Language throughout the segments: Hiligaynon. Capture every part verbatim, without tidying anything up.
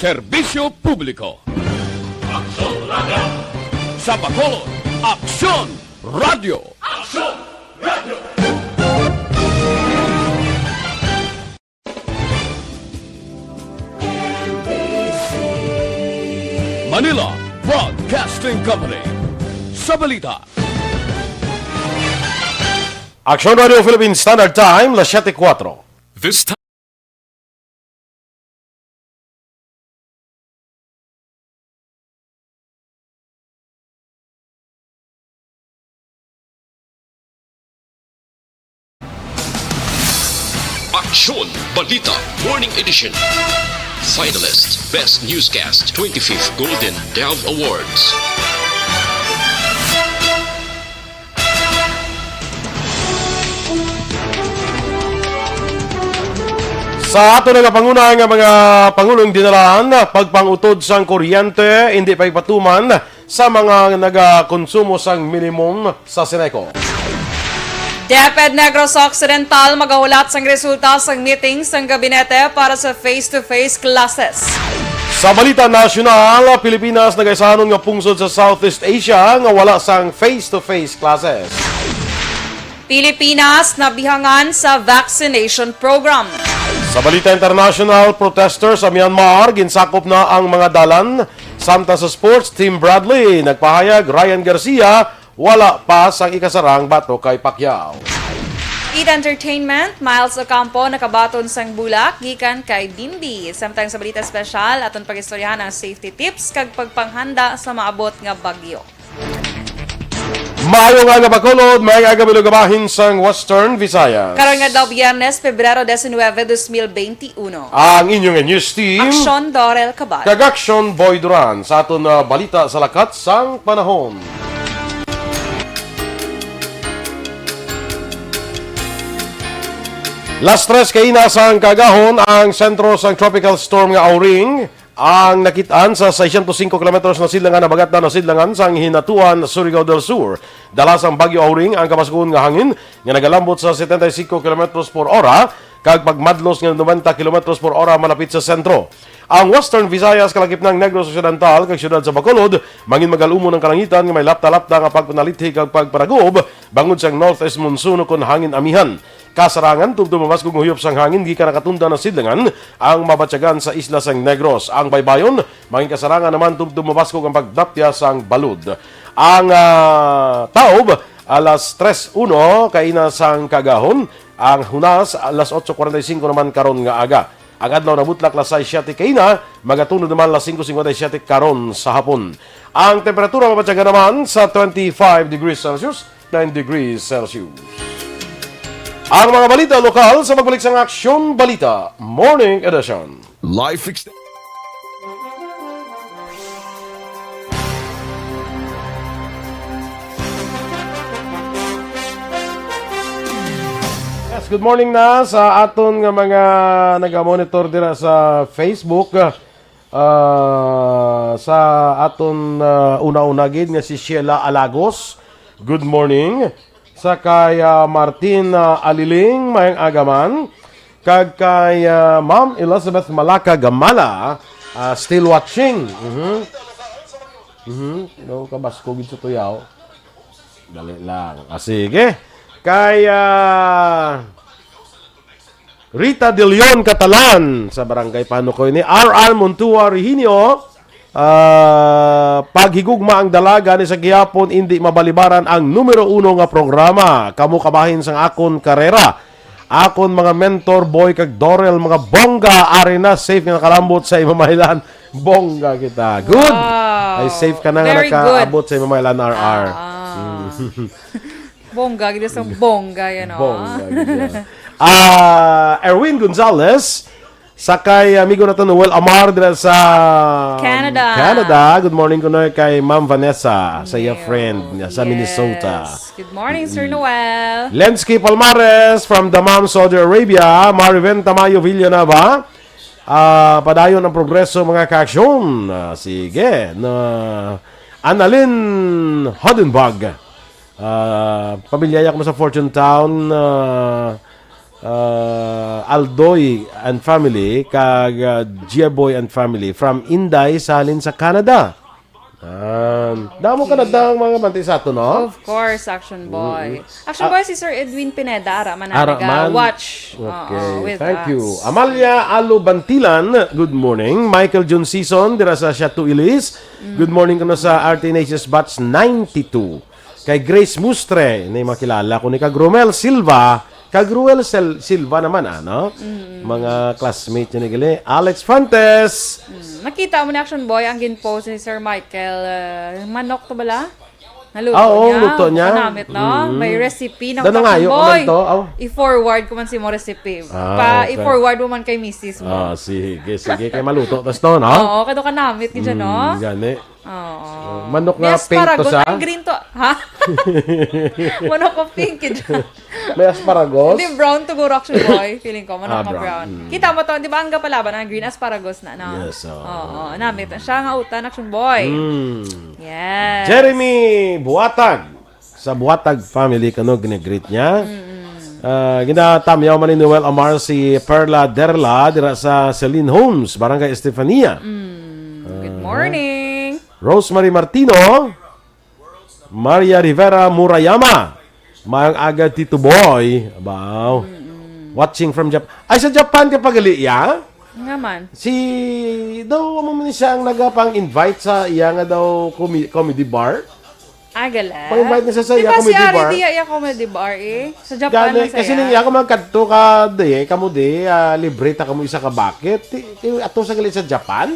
Serbisyo publiko. Aksyon Radio. Sa Bacolod, Aksyon Radio. Aksyon Radio. Manila Broadcasting Company. Sa balita. Aksyon Radio Philippine Standard Time, las siyete kuwatro. This time. Aksyon Balita Morning Edition. Finalist, Best Newscast, twenty-fifth Golden Dove Awards. Sa ato na nga panguna nga mga pangulong dinalaan, pagpangutod sang kuryente, hindi pa ipatuman sa mga nagakonsumo sang minimum sa Ceneco. DepEd Negros Occidental magahulat sang resulta sang meeting sang gabinete para sa face-to-face classes. Sa balita nasyonal, Pilipinas nagaisanon nga pungsod sa Southeast Asia nga wala sang face-to-face classes. Pilipinas nabihangan sa vaccination program. Sa balita international, protester sa Myanmar, ginsakop na ang mga dalan. Samtang sa sports, Tim Bradley nagpahayag, Ryan Garcia wala pa sang ikasarang batok kay Pacquiao. Eat Entertainment, Miles Ocampo nakabaton sang bulak gikan kay Bimbi. Samtang sa balita espesyal, aton pag-istoryahan ang safety tips kag pagpanghanda sa maabot nga bagyo. Maayo nga nga Bacolod, may agabilog bahin sang Western Visayas. Karon nga daw Biyernes, Pebrero diecinueve, dos mil beinti uno. Ang inyong news team. Aksyon Dorel Cabal. Kag Aksyon Boy Duran sa aton, ah, balita sa lakat sang panahon. Las tres kaina sang kaagahon ang sentro sang Tropical Storm nga Auring. Ang nakit-an sa seiscientos cinco kilometros nasidlangan, habagatnan nasidlangan sang Hinatuan, Surigao del Sur. Dala sang Bagyo Auring ang kabaskuhon nga hangin nga nagalambot sa setenta y cinco kilometros por ora kag pagmadlos nga noventa kilometros por ora malapit sa sentro. Ang Western Visayas, kalakip na ang Negros Occidental kag siyudad sa Bacolod, mangin magal-umon ang kalangitan nga may lapta-lapta nga pagpanalithi kag pagpanagob bangod sang northeast monsoon ukon hangin amihan. Kasarangan, tubtob mabaskog nga huyop sang hangin gikan nakatunda na sidlangan ang mabatyagan sa isla sang Negros. Ang baybayon, mangin kasarangan naman tubtob mabaskog ang pagdapya sang balod. Ang, ah, taob, alas tres uno kaina sang kaagahon. Ang hunas, alas otso cuarenta y cinco naman karon nga aga. Ang adlaw nabutlak alas sais siete kaina, magatunod naman alas singko cincuenta y siete karon sa hapon. Ang temperatura mabatyagan naman sa twenty-five degrees Celsius, nine degrees Celsius. Ang mga balita lokal sa pagbalik sang Aksyon Balita Morning Edition. Life extension. Yes, good morning na sa aton nga mga naga-monitor dira sa Facebook. Ah, sa aton, ah, una-una gid nga si Sheila Alagos, good morning. Sa kay, ah, Martin, ah, Aliling, mayang aga man. Kag kay, ah, Ma'am Elizabeth Malaka Gamala, ah, still watching. Mhm. Mhm. No, kabasko gid sa tuyaw. Dali lang. Ah, sige. Kay, ah, Rita De Leon Catalan sa Barangay Panukoy ni R R Montua Reginio. Ah, paghigugma ang dalaga ni sa gihapon, indi mabalibaran ang numero uno nga programa. Kamo kabahin sang akon karera. Akon mga mentor, Boy kag Dorel, mga bongga, ari na, safe nga nakalambot sa imong mahilan. Bongga kita. Good. Wow. Ay, safe ka na nga Very good. nakaabot sa imong mahilan, R R. Ah. Mm. Bongga, gid sa bongga yan, oh. Bongga, gid yan. Ah, Erwin Gonzalez, sa kay amigo nato Noel Amar dira sa Canada. Canada. Good morning kuno kay Ma'am Vanessa, sa iya Yes. friend niya sa Minnesota. Good morning, Sir Noel. Lensky Palmares from Dammam, Saudi Arabia. Mariven Tamayo Villanueva. Ah, padayon ang progreso, mga kaaksyon. Ah, sige. Na, Annalyn Hodenbach. Ah, pamilyar ako sa Fortune Town, ah, uh, Aldoy and family, kag uh, Giaboy and family from Inday, Salin sa Canada. Um, damo ka na daw mga manti sa ato, no? Of course, Action Boy. Action Ah. Boy, si Sir Edwin Pineda, ara man Ara man. Watch. Okay, Oo, with thank you. us. Amalia Alo Bantilan, good morning. Michael Jun Sison, dira sa Chateau Ilis. Good morning kuno sa R T N H S Batch ninety-two. Kay Grace Mustre, ni makilala ko ni kag Romel Silva, kag Ruel Sel- Silva naman, ano? Mga classmate niya ni gali. Alex Fuentes. Mm, nakita mo na, Action Boy, ang gin-post ni Sir Michael. Uh, manok to bala? Naluto Ah, oo, niya. Luto niya. Kanamit, no? Mm. May recipe na Dano nga, Action Boy. Aw. I-forward ko man si mo recipe. Ah, Pa, okay. I-forward mo man kay misis mo. Ah, sige, sige. Kay maluto tas to, no? Oo, kado kanamit gid siya, no? Mm, gani. Oo. Manok May nga pink to asparagus. Sa? Ang green to. Ha? Manok ko pink gid siya. May asparagus? Hindi, brown to guro, Action Boy. Feeling ko, manok Ah, nga brown. brown. Mm. Kita mo to, di ba ang gapalaban ang green asparagus na, no? Yes, oo. Oo, namit na siya nga utan, Action Boy. Mm. Yes. Jeremy Buatag. Sa Buatag family, kano ginagreet niya? Mm-mm. Ah, ginatamyaw man ni Noel Amar si Perla Derla dira sa Celine Homes, Barangay Estefania. Mm. Good Aha. morning. Rosemary Martino, Maria Rivera Murayama. Maayong aga, Tito Boy. Abaw. Mm-mm. Watching from Japan. Ay, sa Japan ka pagali, ya? Nga man. Si, daw, amo man siya ang nagapang-invite sa iya nga daw comi- comedy bar. Ah, gala. Pang-invite niya sa Di saya ba si comedy Ari bar. Dia iya comedy bar, eh? Sa Japan Gani, na kasi saya. Nang iya ko magkadto ka, di, kamo di, ah, libre ta kamo isa ka bucket. Ti, ti, ato sa gali sa Japan?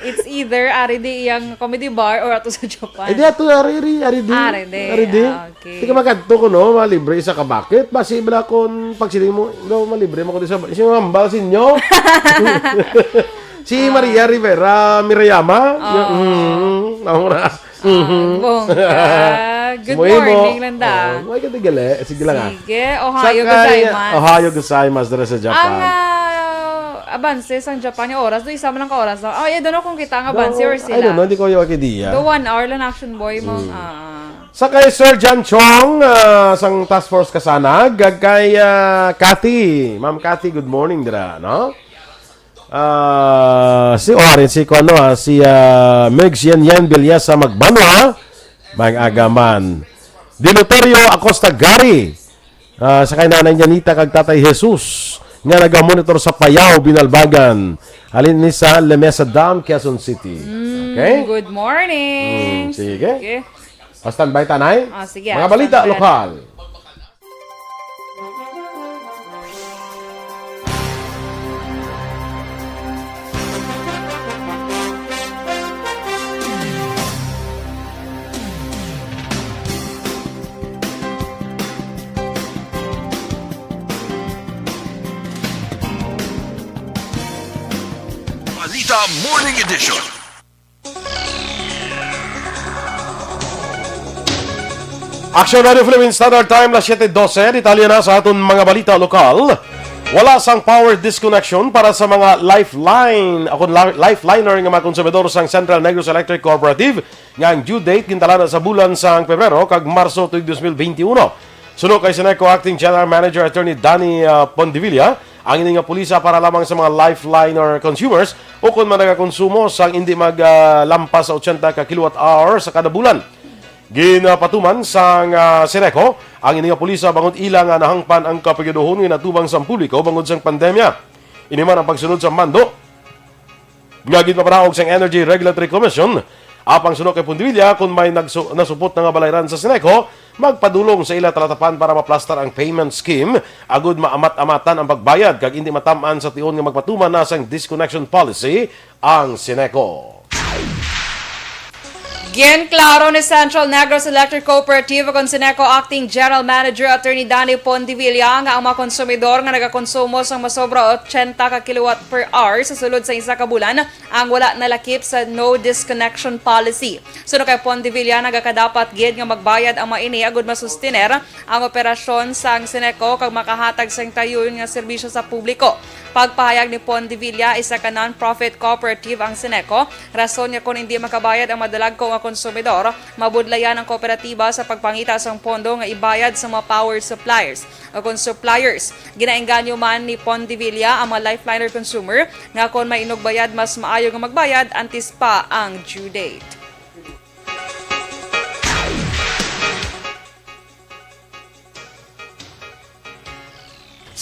It's either Ari di iyang comedy bar or ato sa Japan. Eh, di ato, Ari, Ari, Ari di. Ari di. Ari di. Ah, okay. Di ka magkadto ko, no? Malibre isa ka bucket. Basi bala kung pagsiling mo, no, malibre mo ko di sa, si Mambal Sinyo. Si Ah. Maria Rivera Mirayama. Oo. Mm, ako na. Ah, bongga. Good Mo imo. morning, Landa. Oh, why ka tigali? Sige lang, ah. Sige. Ohayou Sa kay gozaimasu. Ohayou gozaimasu, dira sa Japan. Ang, ah, abanse sang Japan nga oras, do isa man lang ka oras lang. Oh, I don't know kung kita ang abanse No, or I sila. don't know, hindi ko yung idea. Do one hour lang, Action Boy, mo. Mm. Ah. Sa kay Sir John Chong, ah, sang Task Force Kasanag, kag kay, ah, Cathy. Ma'am Cathy, good morning, dira, no? Ah, si, oh, ari si, kuwan, no, ah, si, ah, Megs Yan Yan Bilyasa Magbanwa, mag-agaman. Dilotorio Acosta Gary, ah, sa kay Nanay Janita kag Tatay Jesus, nga nagamonitor sa Payaw, Binalbagan. Halin ni sa Lemesa Dam, Quezon City. Mm, Okay? good morning. Mm, sige. Sige. Pa-standby ta, Nay. Ah, sige, Mga ah, balita standby. lokal. Balita Morning Edition. Action Radio Philippine Standard Time, las siete doce. Detalye na sa aton mga balita lokal. Wala sang power disconnection para sa mga lifeline, akon la-, lifeliner nga mga konsumidor sang Central Negros Electric Cooperative nga ang due date gintala na sa bulan sang Pebrero kag Marso tuig dos mil benti uno. Suno kay Ceneco Acting General Manager Attorney Danny, ah, Pondevilla, ang ini nga pulisa para lamang sa mga lifeliner consumers ukon man nagakonsumo sang indi mag, ah, lampas sa ochenta ka kilowatt hour sa kada bulan. Ginapatuman sang, ah, Ceneco ang ini nga pulisa bangod ila nga nahangpan ang kapigaduhon nga natubang sang publiko bangod sang pandemya. Ini man ang pagsunod sa mando nga ginpapanaog sang Energy Regulatory Commission. Apang suno kay Pondevilla, kun may nagsu-, nasupot na nga balayran sa Ceneco, magpadulong sa ila talatapan para maplastar ang payment scheme, agud maamat-amatan ang pagbayad kag indi matam-an sa tion nga magpatuman na sang disconnection policy ang Ceneco. Ginklaro ni Central Negros Electric Cooperative kon Ceneco Acting General Manager Attorney Danny Pondevilla nga ang mga konsumidor nga nagakonsumo sang masobra ochenta ka kilowatt per hour sa sulod sa isa ka bulan ang wala nalakip sa no disconnection policy. Suno kay Pondevilla, nagakadapat gid nga magbayad ang mga ini agud masustiner ang operasyon sang Ceneco kag makahatag sang tayon nga serbisyo sa publiko. Pagpahayag ni Pondevilla, isa ka non-profit cooperative ang Sineco, rason nga kon hindi makabayad ang madalagko nga konsumidor, mabudlayan ang kooperatiba sa pagpangita sang pondo nga ibayad sa mga power suppliers o kon suppliers. Ginaengganyo man ni Pondevilla ang mga Lifeliner consumer nga kon may inugbayad, mas maayo nga magbayad antes pa ang due date.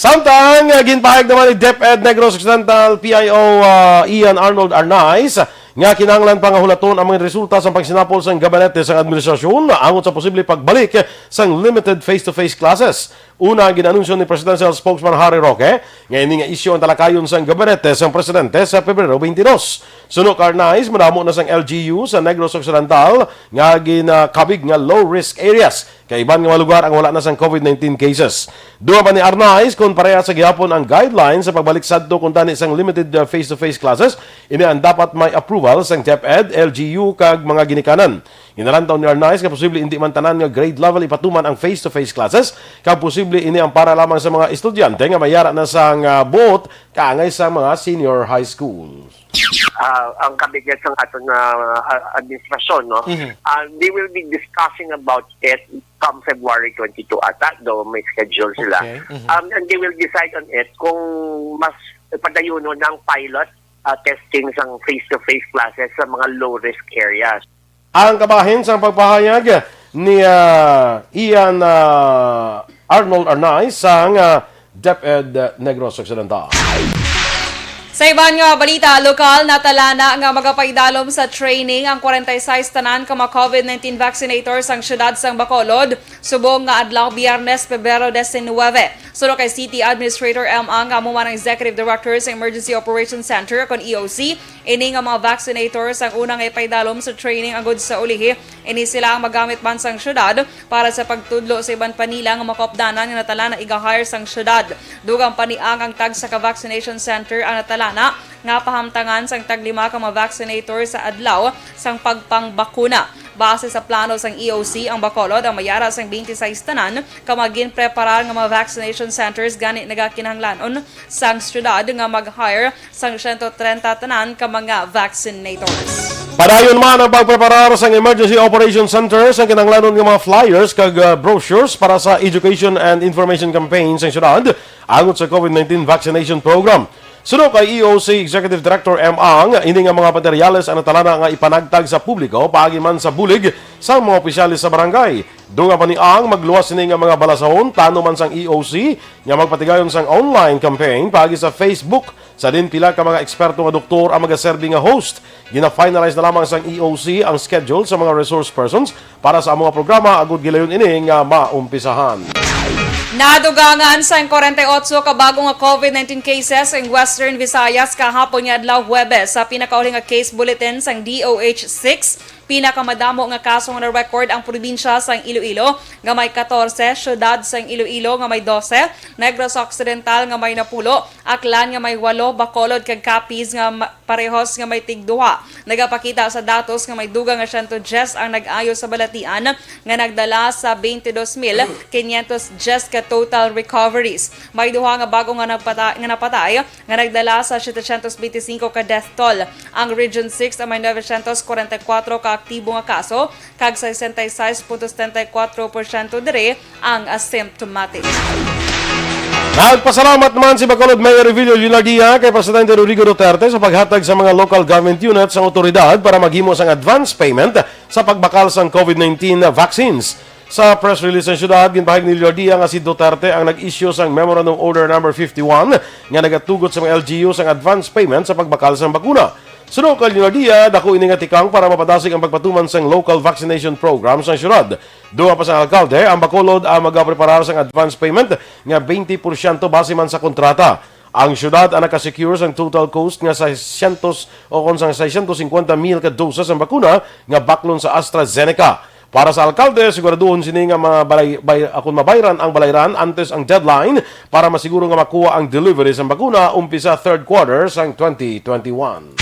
Samtang, ah, ginpahayag naman ni DepEd Negros Occidental P I O, ah, Ian Arnold Arnaiz nga kinahanglan pangahulaton ang mga resulta sa pagsinapol sang gabinete sang administrasyon angot sa posible pagbalik sang limited face-to-face classes. Una, ginanunsyo ni Presidential Spokesman Harry Roque nga ini nga isyu ang talakayon sang gabinete sang presidente sa Pebrero twenty-two. Suno kay Arnaiz, madamo na sang L G U sa Negros Occidental nga ginakabig nga low-risk areas. Kay iban nga mga lugar ang wala na sang COVID nineteen cases. Dugang pa ni Arnaiz, kon parehas sa gihapon ang guidelines sa pagbalik sadto kuntani sang limited, uh, face-to-face classes, ini ang dapat may approval sang DepEd, L G U, kag mga ginikanan. Ginalantaw ni Arnaiz nga posible indi man tanan nga grade level ipatuman ang face-to-face classes, kag posible ini ang para lamang sa mga estudyante nga may yara na sang, uh, buot kaangay sa mga senior high schools. Ah, ang kabinet sang aton nga, ah, administrasyon, no? Mhm. Ah, they will be discussing about it come February twenty-two ata, do may schedule sila. Okay, mhm. Um, and they will decide on it kung mas padayunon ng pilot, ah, testing sang face-to-face classes sa mga low-risk areas. Ang kabahin sang pagpahayag ni, ah, Ian, ah, Arnold Arnaiz sang, ah, DepEd Negros Occidental. Sa iban nga balita, lokal, natalana nga magapaidalom sa training ang forty-six tanan ka mga COVID nineteen vaccinators sang siyudad sang Bacolod subong nga adlaw, Biyernes, Pebrero diecinuebe. Suno kay City Administrator M. Ang, nga amo man ang Executive Director sa Emergency Operations Center kon E O C, ini nga mga vaccinators ang una nga ipaidalom sa training agud sa ulihi ini sila ang magamit man sang siyudad para sa pagtudlo sa iban pa nila nga mga kaupdanan nga natalana iga-hire sang siyudad. Dugang pa ni Ang, ang tagsa ka vaccination center ang natalana nga pahamtangan sang taglima ka mga vaccinator sa adlaw sang pagpangbakuna. Base sa plano sang E O C, ang Bacolod ang mayara sang twenty-six tanan ka mga ginpreparar nga mga vaccination centers, gani nagakinahanglanon sang siyudad nga mag-hire sang siyento trenta tanan ka mga vaccinators. Padayon man ang pagpreparar sang Emergency Operation Center sang kinahanglanon nga mga flyers kag, ah, brochures para sa education and information campaign sang syudad angot sa COVID nineteen vaccination program. Suno kay E O C Executive Director M. Ang, ini nga mga materyales ang natalana nga ipanagtag sa publiko paagi man sa bulig sang mga opisyales sa barangay. Dugang pa ni Ang, magluwas sini nga mga balasahon tano man sang E O C nga magpatigayon sang online campaign paagi sa Facebook. Sa din, pila ka mga eksperto nga doktor ang magaserbi nga host. Gina-finalize na lamang sang E O C ang schedule sa mga resource persons para sa amo nga programa agud gilayon ini nga maumpisahan. Nadugangan sang forty-eight ka bago nga COVID nineteen cases ang Western Visayas kahapon nga adlaw, Huwebes. Sa pinakauli nga case bulletin sang D O H six, pinakamadamo nga kaso nga na-record ang probinsya sang Iloilo nga may katorse, siyudad sang Iloilo nga may dose, Negros Occidental nga may napulo, Aklan nga may walo, Bacolod kag Capiz nga ma-, parehos nga may tigduha. Nagapakita sa datos nga may dugang nga siyento diyes ang nag-ayo sa balatian nga nagdala sa twenty-dos mil quinientos diyes ka total recoveries. May duha nga bago nga nagpata-, nga napatay nga nagdala sa setecientos veinticinco ka death toll. Ang Region six ang may novecientos kwarenta y kuwatro ka aktibo nga kaso, kag sesenta y sais punto setenta y kuwatro porsyento diri ang asymptomatic. Nagpasalamat naman si Bacolod Mayor Revillo Leonardia kay Presidente Rodrigo Duterte sa paghatag sa mga local government units ang otoridad para maghimo sang advance payment sa pagbakal sang COVID nineteen vaccines. Sa press release sang syudad, ginpahayag ni Leonardia nga si Duterte ang nag-issue sang Memorandum Order Number fifty-one nga nagatugot sa mga L G U sang advance payment sa pagbakal sang bakuna. Suno kay Leonardia, dako ini nga tikang para mapadasig ang pagpatuman sang local vaccination program sang syudad. Dugang pa sang alkalde, ang Bacolod ang magapreparar sang advance payment nga twenty porsyento base man sa kontrata. Ang syudad ang nakasecure sang total cost nga seiscientos o kon sang seiscientos cincuenta mil ka doses sang bakuna nga baklon sa AstraZeneca. Para sa alkalde, siguraduhon sini nga mabalay, bay, akon mabayran ang balayran antes ang deadline para masiguro nga makuha ang delivery sang bakuna umpisa third quarter sang twenty twenty-one.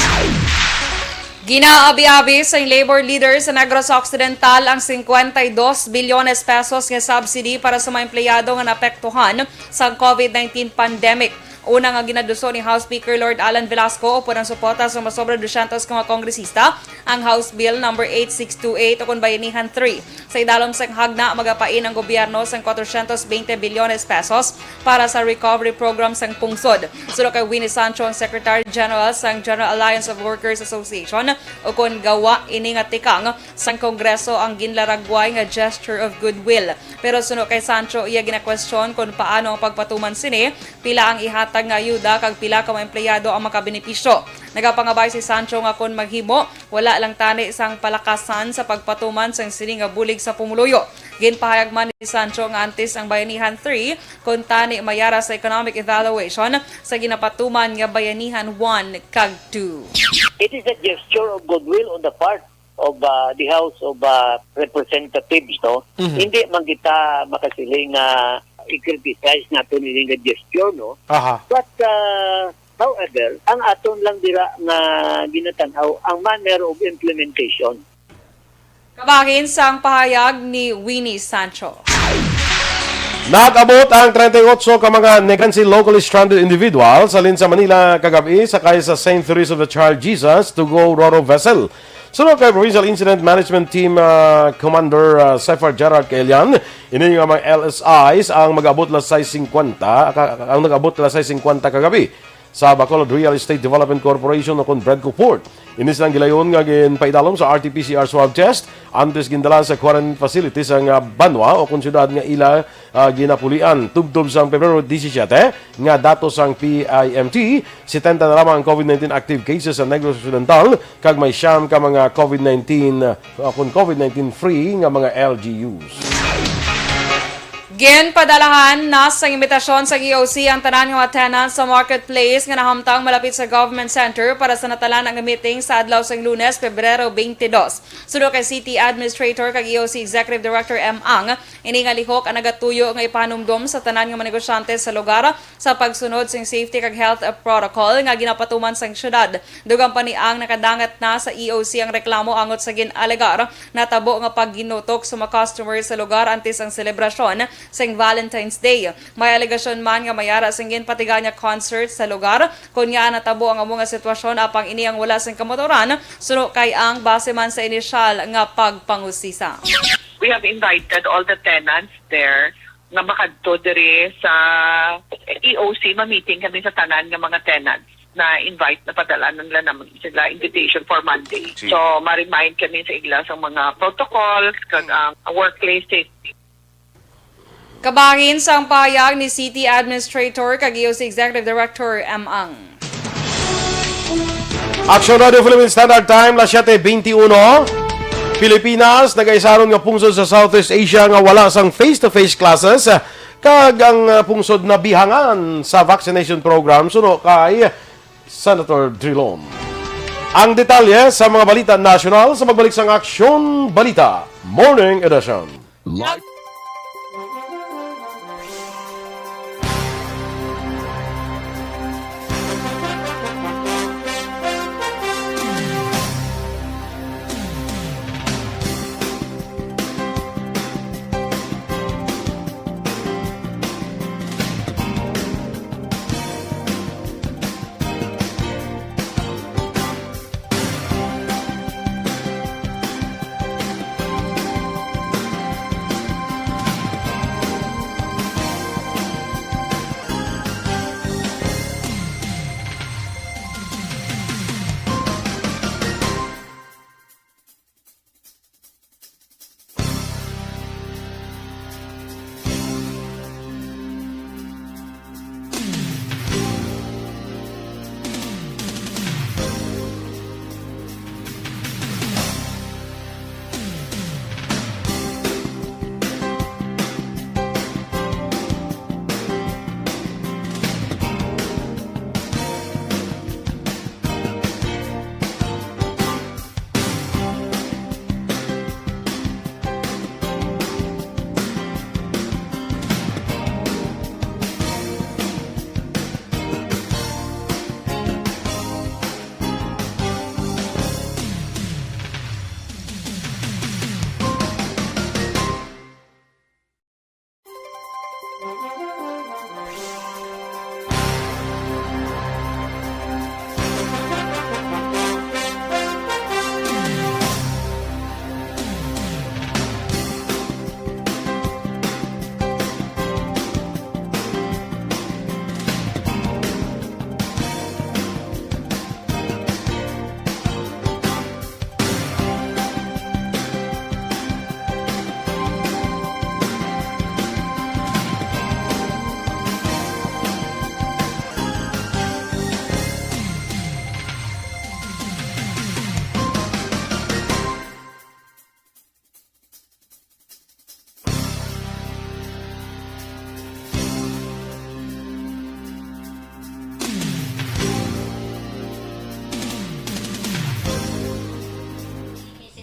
Ginaabi-abi sang labor leader sa Negros Occidental ang cincuenta y dos bilyones pesos nga subsidy para sa mga empleyado nga naapektuhan sang COVID nineteen pandemic. Una nga ginaduso ni House Speaker Lord Alan Velasco upod ang suporta sa masobra dusyentos ka mga kongresista ang House Bill number eight six two eight, o kon Bayanihan three. Sa idalom sang hagna, magapain ang gobyerno sang cuatrocientos veinte bilyones pesos para sa recovery program sang pungsod. Suno kay Winnie Sancho, ang Secretary General sang General Alliance of Workers Association, o kon GAWA, ini nga tikang sang Kongreso ang ginlaragway nga gesture of goodwill. Pero suno kay Sancho, iya ginakwestiyon kon paano ang pagpatuman sini, pila ang ihatag nga ayuda, kag pila ka mga empleyado ang makabenepisyo. Nagapangabay si Sancho nga kon maghimo, wala lang tani sang palakasan sa pagpatuman sang sini nga bulig sa pumuluyo. Ginpahayag man ni Sancho nga antes ang Bayanihan three, kon tani mayara sa economic evaluation sa ginapatuman nga Bayanihan one kag two. It is a gesture of goodwill on the part of uh, the House of uh, Representatives, no? Mhm. Hindi man kita makasiling nga i-criticize nato nini nga gesture, no? Aha. But uh, however, ang aton lang dira nga ginatanaw ang manner of implementation. Kabahin sang pahayag ni Winnie Sancho. Nag-abot ang treinta y ocho ka mga Negrense locally stranded individuals halin sa Manila kagabi sakay sa Saint Therese of the Child Jesus to-go Ro-Ro vessel. Suno kay Provincial Incident Management Team ah, Commander ah, Sephar Gerard Kaelian, ini nga mga L S Is ang mag-abot alas sais singkwenta, ka- ang nag-abot alas sais singkwenta kagabi sa Bacolod Real Estate Development Corporation o kon BREDCO Port. Ini silang gilayon nga ginpaidalom sa R T P C R swab test antes gindala sa quarantine facility sang ah, banwa o kon syudad nga ila ah, ginapulian. Tubtob sang Pebrero disisiete nga datos sang P I M T, setenta na lamang ang COVID nineteen active cases sa Negros Occidental kag may siyam ka mga COVID nineteen ah, kon COVID nineteen free nga mga L G Us. Ginpadalahan na sang imbitasyon sang E O C ang tanan nga mga tenants sa marketplace nga nahamtang malapit sa government center para sa natalan-a nga meeting sa adlaw sang Lunes, Pebrero twenty-two. Suno kay City Administrator kag E O C Executive Director M. Ang, ini nga lihok ang nagatuyo nga ipahanumdom sa tanan nga mga negosyante sa lugar sa pagsunod sing safety kag health protocol nga ginapatuman sang syudad. Dugang pa ni Ang, nakadangat na sa E O C ang reklamo angot sa gin-alegar natabo nga pagginutok sa mga customers sa lugar antes ang selebrasyon sang Valentine's Day. May alegasyon man nga may ara sing ginpatiga nga concert sa lugar, kon ngaa natabo ang amo nga sitwasyon, apang ini ang wala sing kamatuoran, suno kay Ang, base man sa inisyal nga pagpangusisa. We have invited all the tenants there nga makadto diri sa E O C. Ma-meeting kami sa tanan nga mga tenants na invite, na padala nila naman sila invitation for Monday. So, ma-remind kami sa ila sa mga protocols kag ang workplace safety. Kabahin sang pahayag ni City Administrator kag E O C Executive Director M. Ang. Action Radio Philippine Standard Time, las siete veintiuno. Pilipinas, nagaisaron nga pungsod sa Southeast Asia nga wala sang face-to-face classes, kag ang uh, pungsod nabihangan sa vaccination program suno kay Senator Drilon. Ang detalye sa mga balita nasyonal sa pagbalik sang Aksyon Balita Morning Edition. Live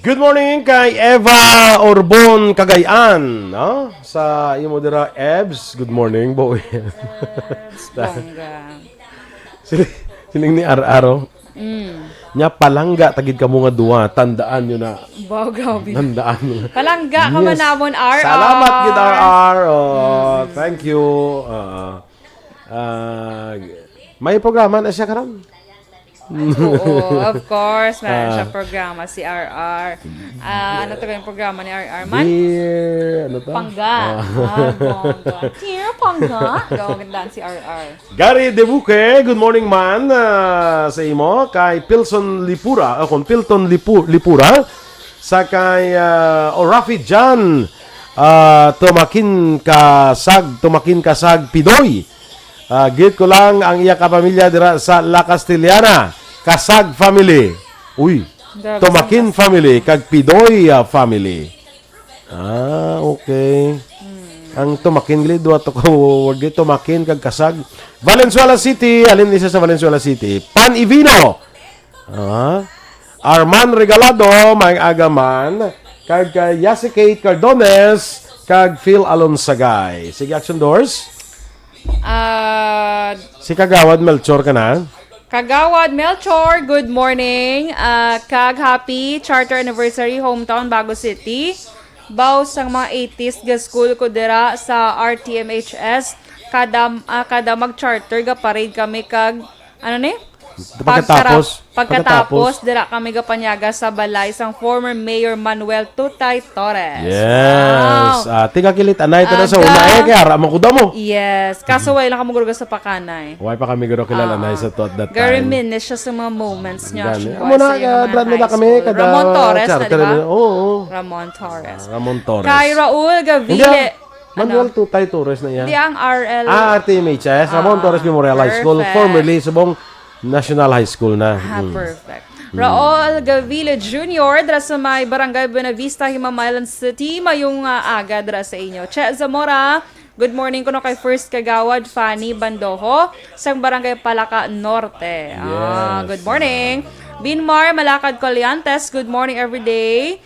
Good morning kay Eva Orbon Cagayan, no? Sa imo dira, Ebs. Good morning, boy. Yes, bongga. Sini-, sining ni Ar Ar, oh. Mm. Nya, palangga ta gid kamo nga duha. Tandaan nyo na. Wow, grabe. Tandaan mo. Palangga ka man Yes. namon, R R. Salamat gid, R R. Oh, Mm. thank you. Ah, ah, may programa na siya karon. Oo, of course, meron Ah. siya programa si R R. Ah, ano to yung programa ni R R man? Dear, ano to? Pangga. Ah. Ah, bongga. Dear Pangga. Gawagandaan si R R. Gary Debuque, good morning man, ah, sa imo. Kay Pilson Lipura, o kung Pilton Lipu-, Lipura, sa kay, ah, o Rafi John, ah, Tumakin Kasag, Tumakin Kasag Pidoy. Ah, greet ko lang ang iya kapamilya dira sa La Castellana, Kasag family. Uy, Grabe, Tumakin sa family, kag Pidoy, ah, family. Ah, okay. Hmm. Ang Tumakin gali, duha to ka word, Tumakin kag Kasag. Valenzuela City, alin isa sa Valenzuela City? Pan Ivino. Ah. Arman Regalado, may agaman. Kag kay Yasi Kate Cardones, kag Phil Alonsagay. Sige, Action Doors. Ah, Si Kagawad Melchor ka na? Kagawad Melchor, good morning. Ah, kag happy charter anniversary, hometown, Bago City. Baw sang mga eighties, ga-school ko dira sa R T M H S. Kada, ah, kada mag-charter, ga-parade kami kag, ano ni? Pagkatapos, Pagkara-, pagkatapos, pagkatapos. dira kami gapanyaga sa balay sang former Mayor Manuel Tutay Torres. Yes. Wow. Ah, tiga Kilit Anay, tara sa una, eh, Aga. kay ara man ko damo. Yes. Kaso wala lang kamo guro sa Pakanay. Wala pa kami guro kilala Ah. na sa to at that time. Ga-reminisce siya sa mga moments niya. Gani. Siya Amo na, sa mga ah, dran na high kami, school. kada Ramon Torres na, charter di ba? na, oo, oo. Ramon Torres. Ah, Ramon Torres. Kay Raul Gavile. Hindi, ah, Manuel Ano? Tutay Torres na iya. Hindi, ang R L. Ah, R T M H S, Ramon Ah, Torres Memorial High School, perfect. formerly Subong National High School na. Ah, Mm. perfect. Mm. Raul Gavile Junior, dira sa may Barangay Buenavista, Himamaylan City. Mayong, ah, aga dira sa inyo. Che Zamora, good morning kuno kay First Kagawad Fanny Bandoho, sang Barangay Palaka Norte. Ah, Yes. good morning. Binmar Malakad Coliantes, good morning everyday.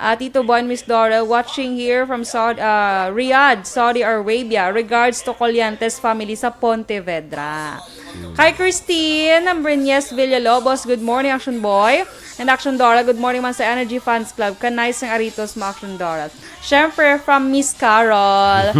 Ah, Tito Boy and Miss Dora, watching here from Saud-, ah, Riyadh, Saudi Arabia. Regards to Coliantes family sa Pontevedra. Kay Christine Breñez Villalobos, good morning, Action Boy. And Action Dora, good morning man sa Energy Fans Club. Kanay sang aritos mo, Action Dora. Siyempre, from Miss Carol.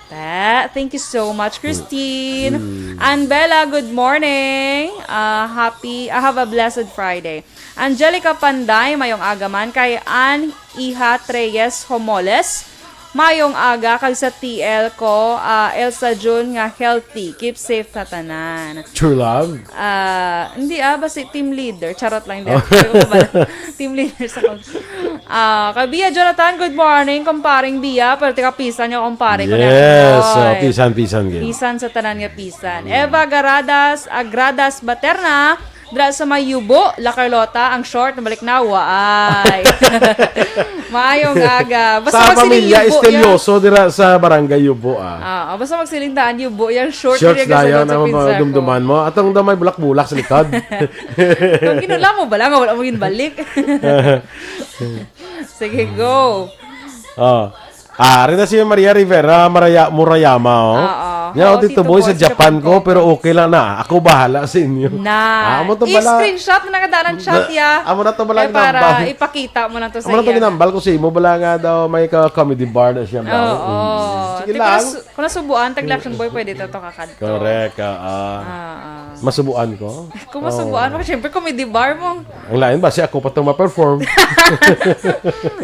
Ta, thank you so much, Christine. Mm. And Bella, good morning. Ah, happy, ah, have a blessed Friday. Angelica Panday, mayong aga man. Kay Ann Iha Treyes Homoles, mayong aga. Kag sa T L ko, ah, Elsa June nga healthy. Keep safe sa tanan. True love? Ah, hindi ah, basi team leader. Charot lang, hindi. Oh. Team leader sa kag-, ah, kay Bia Jonathan, good morning, kumparing Bia. Pero taga Pisan yung kumpare ko na. Yes, oh, Ay. Pisan, Pisan, game. Pisan sa tanan nga Pisan. Mm. Eva Garadas, Agradas Baterna, dra sa may Yubo, La Carlota, ang short, nabalik na, waay. Maayong aga. Basta Sa magsiling pamilya Yubo, Estelioso, dira sa Barangay Yubo, ah. Ah, basta magsiling daan Yubo, yung short, Shorts yung na yan, gasunod sa ang mga pinsa ko. dumduman mo. Atong daw may bulak-bulak sa likod. Kung kinula mo, bala nga, wala mo ginbalik. Sige, go. Oh. Ah, ari na si Maria Rivera, Maraya-, Murayama, oh. Oo. Yan, Oo, oh, Tito Tito Boy, sa Boy, sa Japan Japan ko, ko. pero okay lang na. Ako bahala sa inyo. Na. Ah, amo to pala. I-screenshot na nakadaan ang chat, Na, ya. amo na to pala Eh, ang para nambal. ipakita mo lang to sa Amo na to iya. ginambal ko sa imo, bala nga daw may ka-comedy bar na siya, bala. Oo. Mm. Sige Di ko lang. nas-, Kung nasubuan, tag Action Boy, pwede to, to kakadto. Correct, ah, ah. Ah, ah. Masubuan ko? Kung masubuan Oh. mo, syempre, comedy bar mo. Ang lain ba? Si ako pa itong ma-perform.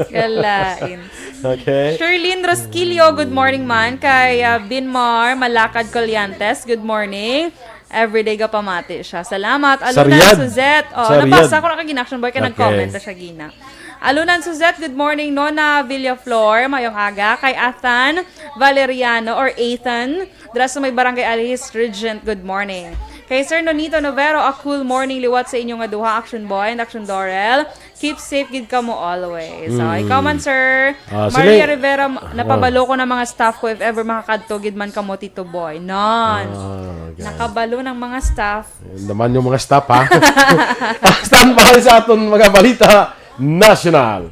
Kalain. Okay. Sherlyn Rosquillo, good morning man. Kay, ah, Binmar Malakad Coliantes, good morning. Everyday ga pamati siya. Salamat. Sa Alunan Riyadh. Suzette. Oh, Sa nabasa Riyadh. ko na kag Action Boy, kay Okay. nag-comment na siya gina. Alunan Suzette, good morning. Nona Villaflor, mayong aga. Kay Athan Valeriano or Ethan, dira sa may Barangay Alihis Regent, good morning. Kay Sir Nonito Novero, a cool morning liwat sa inyo nga duha, Action Boy and Action Dorel. Keep safe gid kamo always. So, Mm. ikaw man, sir. Ah, Maria sila Rivera, Ah. napabalo ko ng mga staff ko if ever makakadto gid man kamo, Tito Boy. Non. Ah, okay. Nakabalo ng mga staff. Naman yung mga staff, ha? Standby sa aton mga balita. National.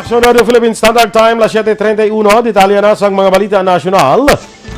Aksyon Radio Philippine Standard Time, las siete treinta y uno. Detalye na sang mga balita nasyonal.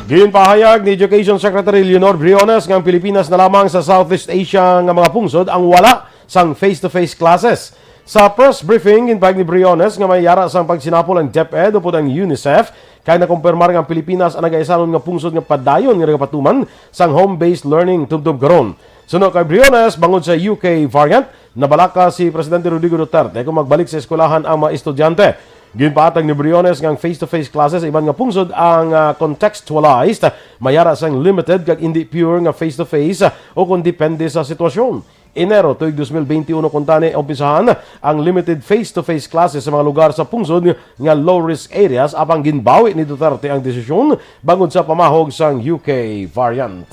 Ginpahayag ni Education Secretary Leonor Briones nga ang Pilipinas na lamang sa Southeast Asia nga mga pungsod ang wala sang face-to-face classes. Sa press briefing, ginpahayag ni Briones nga may yara sang pagsinapol ang DepEd upod ang UNICEF, kay nakumpirmar nga ang Pilipinas ang nagaisalon nga pungsod nga padayon nga nagapatuman sang home-based learning tubtob karon. Suno kay Briones, bangod sa U K variant, nabalaka si Presidente Rodrigo Duterte kung magbalik sa eskwelahan ang mga estudyante. Ginpaatag ni Briones nga ang face-to-face classes sa iban nga pungsod ang, ah, contextualized, may yara sang limited kag indi pure nga face-to-face, ah, o kon depende sa sitwasyon. Enero tuig dos mil benti uno kuntani umpisahan ang limited face-to-face classes sa mga lugar sa pungsod nga low-risk areas, apang ginbawi ni Duterte ang desisyon bangod sa pamahog sang U K variant.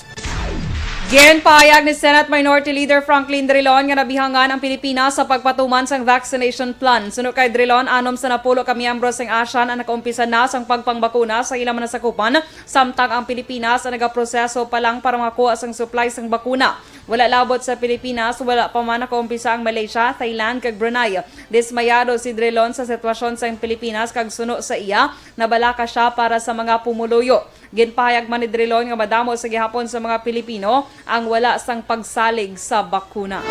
Ginpahayag ni Senate Minority Leader Franklin Drilon nga nabihangan ang Pilipinas sa pagpatuman sang vaccination plan. Suno kay Drilon, anom sa napulo ka miyembro sang ASEAN ang nakaumpisa na sang pagpangbakuna sa ila manasakupan, samtang ang Pilipinas ang nagaproseso pa lang para makakuha sang supply sang bakuna. Wala labot sa Pilipinas, wala pa man nakaumpisa ang Malaysia, Thailand, kag Brunei. Dismayado si Drilon sa sitwasyon sa Pilipinas kag suno sa iya, nabalaka sia para sa mga pumuluyo. Ginpahayag man ni Drilon nga madamo sa gihapon sa mga Pilipino ang wala sang pagsalig sa bakuna.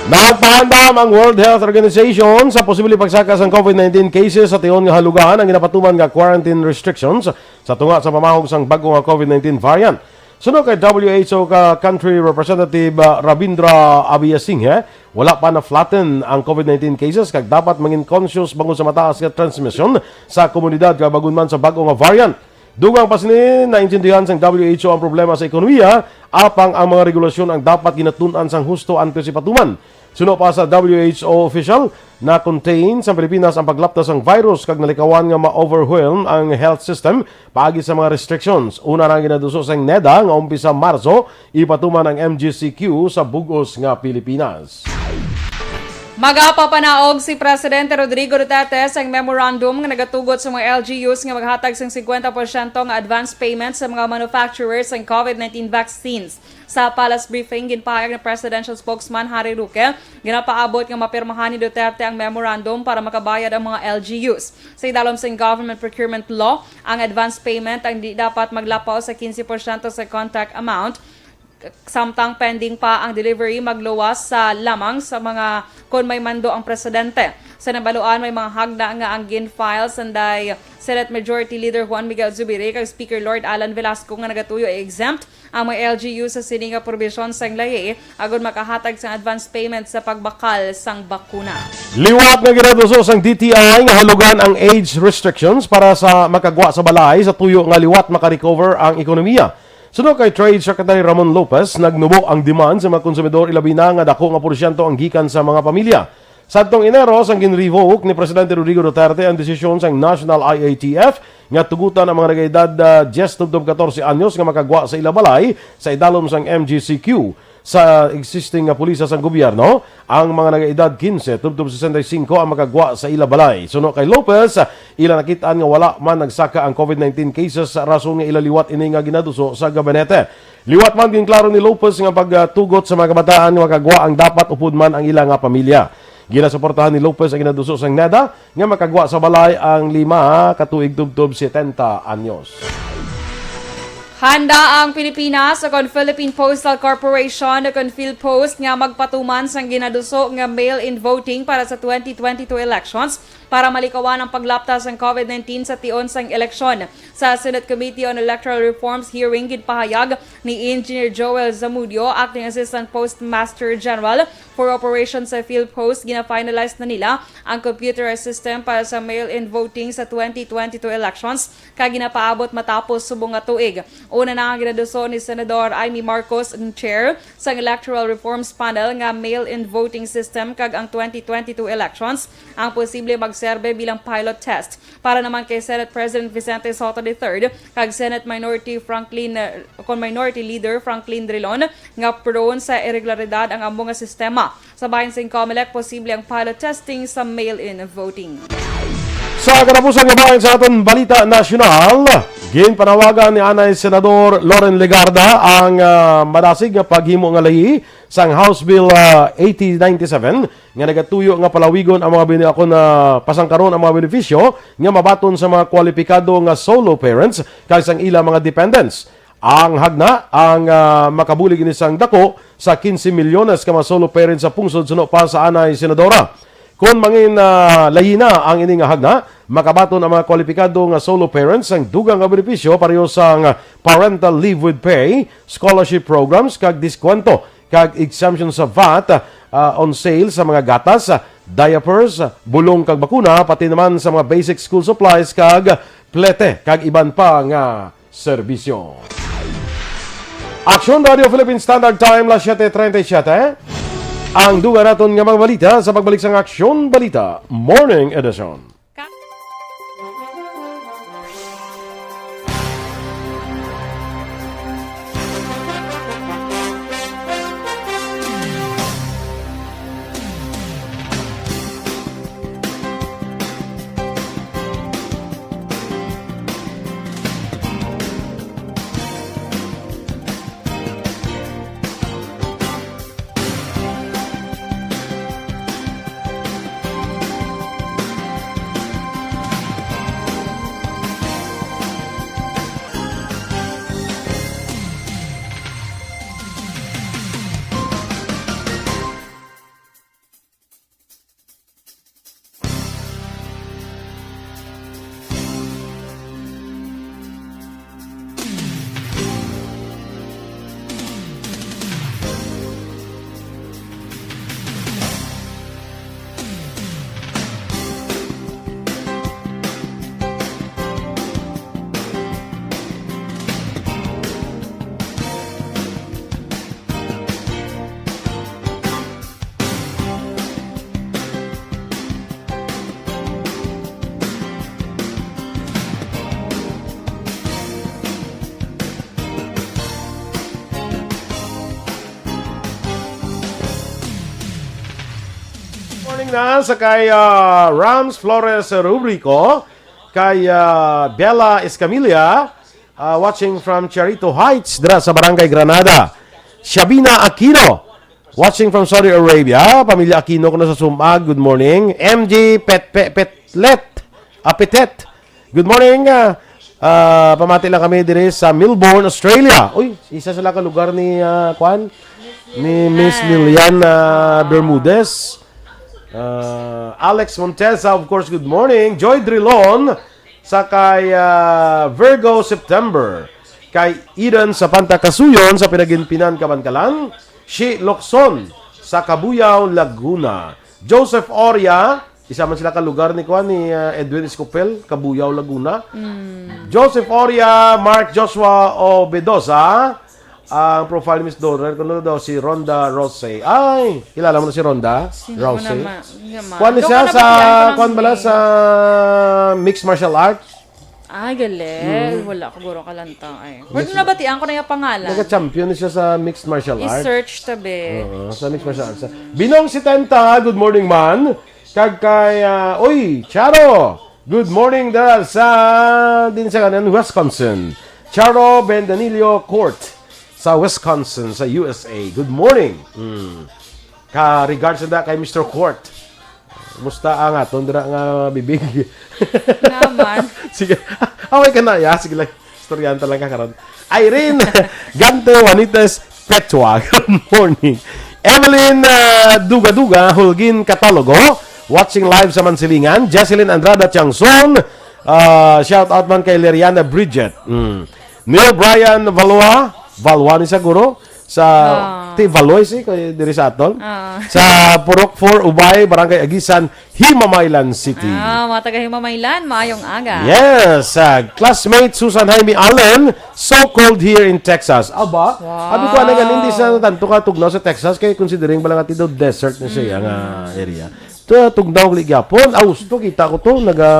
Nagpahandom ang World Health Organization sa posible pagsaka sang COVID nineteen cases sa tion nga halugan ang ginapatuman nga quarantine restrictions sa tunga sa pamahog sang bag-o nga COVID nineteen variant. Suno kay W H O ka Country Representative, ah, Ravindra Abiysinghe, wala pa na-flatten ang COVID nineteen cases kag dapat mangin conscious bangod sa mataas nga transmission sa komunidad kag bag-o man sa bag-o nga variant. Dugang pa sini, naintindihan sang W H O ang problema sa ekonomiya, apang ang mga regulasyon ang dapat ginatun-an sang husto antes ipatuman. Suno pa sa W H O official, na-contain sa Pilipinas ang paglapta sang virus kag nalikawan nga ma-overwhelm ang health system paagi sa mga restrictions. Una na ginaduso sang NEDA nga umpisa Marso, ipatuman ang M G C Q sa bug-os nga Pilipinas. Magapapanaog si Presidente Rodrigo Duterte sa memorandum nga nagatugot sa mga L G Us nga maghatag sang fifty percent nga advance payment sa mga manufacturers sang COVID nineteen vaccines. Sa palace briefing, ginpahayag ni Presidential Spokesman Harry Roque, ginapaabot nga mapirmahan ni Duterte ang memorandum para makabayad ang mga L G Us. Sa idalom sing government procurement law, ang advance payment ang di dapat maglapaw sa quince porsyento sa contract amount Samtang pending pa ang delivery, magluwas sa lamang sa mga kon may mando ang presidente. Sa nabaluan, may mga hagda nga ang gin-file sanday Senate Majority Leader Juan Miguel Zubiri kag Speaker Lord Alan Velasco nga nagatuyo i-exempt ang mga L G U sa sini nga probisyon sang layi agud makahatag sang advance payment sa pagbakal sang bakuna. Liwat nga ginaduso sang D T I nga hulugan ang age restrictions para sa makagwa sa balay sa tuyo nga liwat makarecover ang ekonomiya. Suno kay Trade Secretary Ramon Lopez, nagnubo ang demand sa mga konsumidor, ilabi na nga dako nga porsyento ang gikan sa mga pamilya. Sadtong Enero, sang gin-revoke ni Presidente Rodrigo Duterte ang desisyon sang National I A T F nga tugutan ang mga nag-edad, ah, diyes tubtob katorse anyos nga makagwa sa ila balay sa idalom sang M G C Q. Sa existing nga pulisa sang gobyerno, ang mga nag-edad kinse tubtob sesenta y cinco ang makagwa sa ila balay. Suno kay Lopez, ila nakit-an nga wala man nagsaka ang covid nineteen cases, rason nga ila liwat ini nga ginaduso sa gabinete. Liwat man, ginklaro ni Lopez nga pagtugot sa mga kabataan nga makagwa ang dapat upod man ang ila nga pamilya. Ginasuportahan ni Lopez ang ginaduso sang NEDA nga makagwa sa balay ang lima ka tuig tubtob setenta anyos. Handa ang Pilipinas, ukon Philippine Postal Corporation, ukon PhilPost, nga magpatuman sang ginaduso nga mail-in voting para sa twenty twenty-two elections para malikawan ang paglapta sang covid nineteen sa tion sang eleksyon. Sa Senate Committee on Electoral Reforms hearing, ginpahayag ni Engineer Joel Zamudio, Acting Assistant Postmaster General for Operations sa PhilPost, gina-finalize na nila ang computerized system para sa mail-in voting sa twenty twenty-two elections, kag ginapaabot matapos subong nga tuig. Una na nga ginaduso ni Senador Imee Marcos, ang chair sang Electoral Reforms Panel, nga mail-in voting system kag ang twenty twenty-two elections ang posible magserbe bilang pilot test. Para naman kay Senate President Vicente Sotto the third kag Senate Minority Franklin, uh, kon Minority Leader Franklin Drilon, nga prone sa irregularidad ang amo nga sistema. Sa bahin sing Comelec, posible ang pilot testing sa mail-in voting. Sa katapusan nga bahin sa aton balita nasyonal, ginpanawagan ni anay Senador Loren Legarda ang, ah, madasig nga paghimo nga layi sang House Bill, ah, eighty ninety-seven nga nagatuyo nga palawigon ang mga bini-, akon na pasangkaron ang mga benepisyo nga mabaton sa mga kwalipikado nga solo parents kag sang ila mga dependents. Ang hagna ang, ah, makabulig ini sang dako sa quince milyones ka mga solo parents sa pungsod suno pa sa anay senadora. Kon mangin, ah, layi na ang ini nga hagna, makabaton ang mga kwalipikado nga solo parents sang dugang nga benepisyo pareho sang parental leave with pay, scholarship programs kag diskwento kag exemption sa vat, ah, on sale sa mga gatas, diapers, bulong kag bakuna, pati naman sa mga basic school supplies kag plete kag iban pa nga serbisyo. Aksyon Radio Philippine Standard Time, las siete treinta y siete. Ang dugang naton nga mga balita sa pagbalik sang Aksyon Balita Morning Edition. Morning na sa kay, ah, Rams Flores Rubrico, kay, ah, Bella Escamilla, ah, watching from Charito Heights, dira sa Barangay Granada. Shabina Aquino, watching from Saudi Arabia. Pamilya Aquino ko na sa Sumag, good morning. M G Pet, Pet, Petlet, Apetet, good morning. Ah, Ah, pamati lang kami diri sa Melbourne, Australia. Uy, isa sila ka lugar ni, ah, kwan? Ni Miss Lilian, ah, Bermudez. Ah, Alex Montesa, of course, good morning. Joy Drilon, sa kay, ah, Virgo September. Kay Eden sa Panta Kasuyon sa Pinaginpinan, Kabankalan. Shi Locson sa Cabuyao, Laguna. Joseph Oria, isa man sila ka lugar ni, kuan, ni, ah, Edwin Escopel, Cabuyao, Laguna. Joseph Oria, Mark Joshua Obedosa, ang profile ni Miss Dorel, kuno daw si Ronda Rose. Ay, kilala mo na si Ronda Sino Rose? Naman? Nga man. Kuan ni Doon siya ka sa, nabatian ko ng kuan bala, May. Sa mixed martial arts? Ay, gali. Mm. Wala ko guro kalanta ay. Pwede Yes, nabatian ko na yung pangalan. Nagka-champion ni siya sa mixed martial arts. I-search tabi. Oo, sa mixed martial arts. Binong setenta, good morning, man. Kag kay, ah, uy, Charo, good morning, dara sa, din sa kanan, Wisconsin. Charo Bendanillo Court sa Wisconsin, sa U S A. Good morning. Mm. Ka regards na kay Mister Court. Musta ang aton dira nga bibig? Naman. Sige. Away ka na, ya. Sige lang. Istoryahan ta lang ka karon. Irene Gante Juanitas Petua. Good morning. Evelyn, ah, Duga-Duga, Hulgin Catalogo. Watching live sa Mansilingan. Jocelyn Andrada Tiangson. Ah, shout out man kay Leriana Bridget. Mm. Neil Brian Valois. Valois ni siguro. Sa Ah. Ti Valois, eh, kay diri sa aton. Ah. Sa Purok four, Ubay, Barangay Agisan, Himamaylan City. Ah, mga taga Himamaylan, maayong aga. Yes, ah, classmate Susan Jaime Allen, so cold here in Texas. Aba, Wow. abi ko, ano, ganin, di sa tanto ka tugnaw sa Texas, kay considering ba lang ati daw desert na siya Mm. nga area. To, tugnaw gali gyapon. Aw, gusto, kita ko to, naga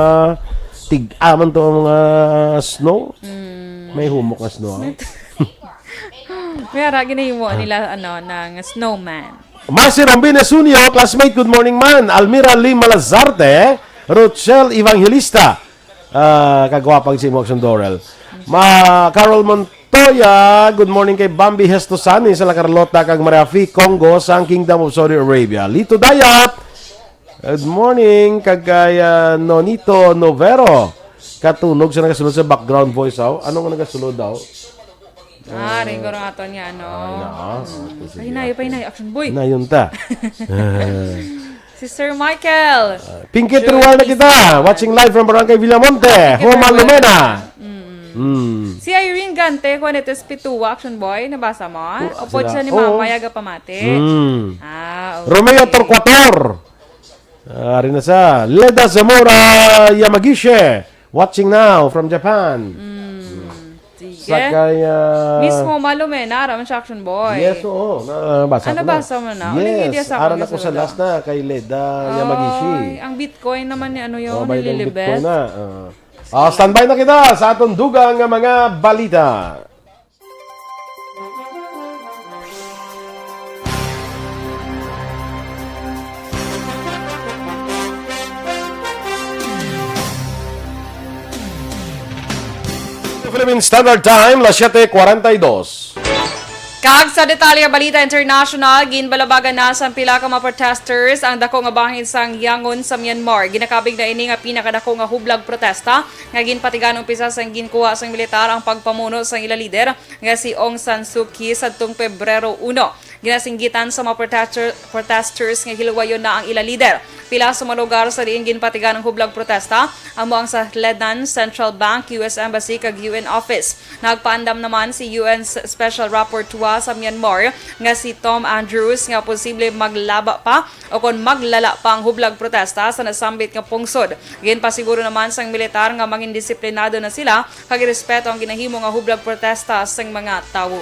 tig-aman to ang mga snow. Mm. May humok nga snow. May ara, ginahimo nila, ano, ng snowman. Masi Rambin Esunio, classmate, good morning, man. Almira Lim Malazarte, Rochelle Evangelista. Ah, kagwapang si Moxon Dorel. Ma Carol Montoya, good morning kay Bambi Hestosani sa La Carlota kag Maria Fi Congo sa Kingdom of Saudi Arabia. Lito Dayat, good morning kag kay, ah, Nonito Novero. Katunog sa nagasulod sa background voice, aw. Ano nga nagasulod daw? Ah, rin ko nga aton nga, ano. Ay, na, ah. Mm. Sige, Pahinayo, okay. Pahinayo, action boy. Hinayon ta. Si Sir Michael. Ah, Pinky Sure, Trual na isa. Kita. Watching live from Barangay Villamonte. Pinky Homa Trual. Lumena. Mm. Mm. Si Irene Gante, Juanito Espitua, action boy. Nabasa mo? Oh, Upod sila. Siya ni Oo. Mama, yaga pamati. Mm. Ah, okay. Romeo Torquator. Ah, ari na sa Leda Zamora Yamagishi. Watching now from Japan. Mm. Sige. Sa kay, ah, Mismo Malumena, ara man siya action boy. Yes, oo. Nabasa Ah, ko na. Nabasa mo na? Ano yung Yes, media sa ara akong na ko sa kasunod, last ah? Na kay Leda Ah, Yamagishi. Ay, ang Bitcoin naman ni ano yun, Oh, may nililibet. Bitcoin na. Ah. Ah, standby na kita sa atong dugang nga mga balita. Philippine Standard Time, las siete cuarenta y dos. Kag sa detalye nga balita international, ginbalabagan na sang pila ka mga protesters ang dako nga bahin sang Yangon sa Myanmar. Ginakabig na ini nga pinakadako nga hublag protesta nga ginpatigan umpisa sang ginkuha sang militar ang pagpamuno sang ila lider nga si Aung San Suu Kyi sadtong Pebrero uno. Ginasinggitan sa mga protester-, protesters nga hilwayon na ang ila lider. Pila sa mga lugar sa diin ginpatigan ang hublag protesta amo ang sa Ledan, Central Bank, U S Embassy, kag U N Office. Nagpaandam naman si U N s-, Special Rapporteur sa Myanmar nga si Tom Andrews nga posible maglaba pa o kon maglala pa ang hublag protesta sa nasambit nga pungsod. Ginpasiguro naman sang militar nga mangindisiplinado na sila kag irespeto ang ginahimo nga hublag protesta sang mga tawo.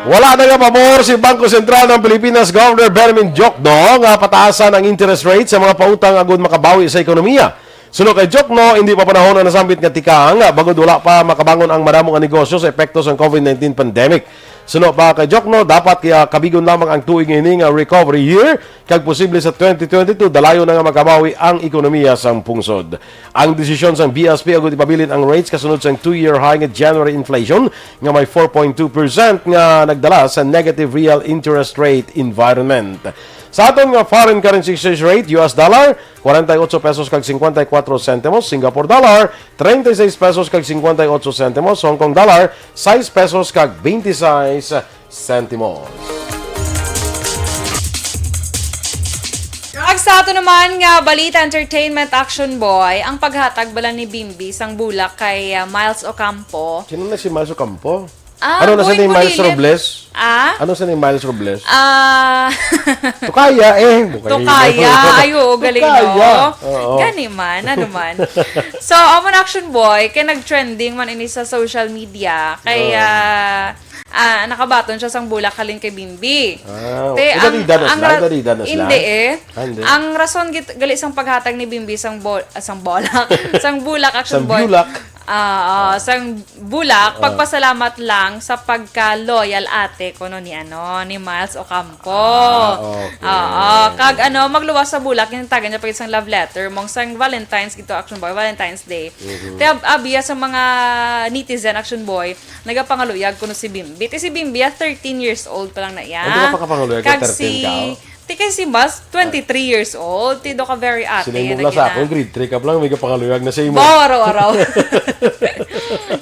Wala na nga pabor si Bangko Sentral ng Pilipinas Governor Benjamin Diokno nga pataasan ang interest rate sa mga pautang agud makabawi sa ekonomiya. Suno kay Diokno, hindi pa panahon ang nasambit nga tikang, bangod wala pa makabangon ang madamo nga negosyo sa epekto sang COVID nineteen pandemic. Suno pa kay Diokno, dapat kaya kabigon lamang ang tuig nga ini nga recovery year, kag posible sa twenty twenty-two, dalayon na nga makabawi ang ekonomiya sang pungsod. Ang desisyon sang B S P agud ipabilin ang rates kasunod sang two-year high nga January inflation nga may four point two percent nga nagdala sa negative real interest rate environment. Sa aton nga foreign currency exchange rate, U S dollar, forty-eight pesos kag fifty-four centimos, Singapore dollar, thirty-six pesos kag fifty-eight centimos, Hong Kong dollar, six pesos kag twenty-six centimos. Kag sa ato naman nga balita, entertainment, Action Boy, ang paghatag bala ni Bimbi sang bulak kay, ah, Miles Ocampo. Sino na si Miles Ocampo? Ah, Ano na sa going ni Miles bulilit. Robles? Ah? Ano sa ni Miles Robles? Ah. Tukaya eh. Bukay Tukaya. Ay, oo, galing, Tukaya. no? Oo. Gani man, ano man. So, amo na, Action Boy, kay nag-trending man ini sa social media. Kay, Oo. ah, ah, nakabaton siya sang bulak halin kay Bimbi. Ah, Te, eh, ang, dalidan na ang sila, ra-, dalidan na sila. hindi eh. Ah, hindi. Ang rason git-, gali sang paghatag ni Bimbi sang bol-, ah, sang bolak, sang bulak, Action Sang Boy. bulak. Ah, ah, sang bulak, Ah. pagpasalamat lang sa pagka-loyal ate kuno ni, ano, ni Miles Ocampo. Ah, okay. Oo, kag, ano, magluwas sa bulak, gintagan niya pa gid sang love letter, mong sang Valentine's gito, Action Boy, Valentine's Day. Mhm. Te, ab-, abiya sa mga netizen, Action Boy, nagapangaluyag kuno si Bimbi. Te, si Bimbi, ah, thirteen years old pa lang na iya. Hindi ka pa kapanguluyag, Kag thirteen si ka, oh. Ti kay si Mas, twenty-three years old. Ti do ka very ate, Sinay mo na lang sa gina- akon, grade three ka pa lang, may kapangaluyag na sa imo. Baw, araw-araw.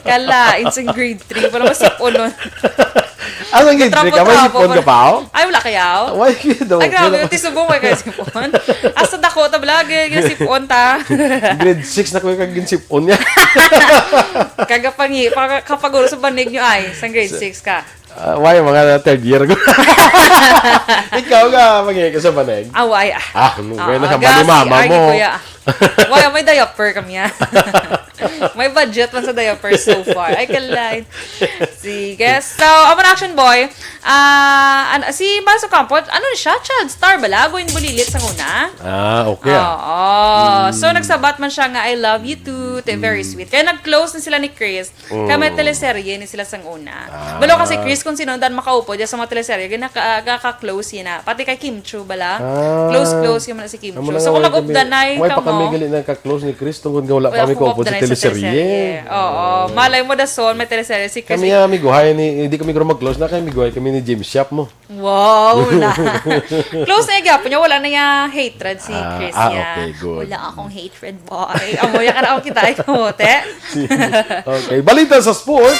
Kala, insang grade three, pa naman sipon nun. Ah, ang grade three ka, may Trapo-trapo sipon pa. ka pa, oh? Ay, wala kaya, oh? Why you don't? Ay, grabe, Wala yung tisubong, may kaya sipon. Hasta dako, ta, bala, gina-, gina-sipon, ta. Grade six na ko yung kagin sipon niya. Kagapangi, pa-, kapaguro sa banig nyo, ay, sa grade six ka. Ah, why, mga third year ko. Ikaw nga, mangi ka sa banig? Ah, why, ah. Ah, ano, Ah, kaya na sa gasi, bali mama ay, mo. kuya. Why, may diaper kami, ah. May budget man sa diaper so far. Ay, kalay. Sige. So, amo na, Action Boy. Ah, an-, si Miles Ocampo, ano siya? Child star bala? Going bulilit sa una? Ah, okay, ah. Oo. So, Mm. nagsabat man siya nga, "I love you too." Te, very Mm. sweet. Kaya nag-close na sila ni Chris. Kay may Mm. teleserye ni sila sang una. Ah. Balo kasi, Chris, kung sino dan makaupod ya sa mga teleserye, ginaka-, gaka-close yun na. Pati kay Kim Chiu bala. Ah. Close, close yun na si Kim Amo Chiu. na So, nga, kung wala kami, mag-updan na wala pa kamo. kami gali nagka-close ni Chris tungod nga wala Wala kami akong kaupod sa updan na sa teleserye. teleserye. Oo. Ah. Malay mo, dason, may teleserye si Chris. Kami nga, amigohay ni, hindi kami guro mag-close na kay amigohay kami ni James Yap mo. Wow, na. Close na yung gapon niya. Wala na yung hatred si Ah, Chris ah, niya. okay, good. Wala akong hatred, boy. Amo, yan ka na akong kita, ikaw, te. Okay, balita sa sports.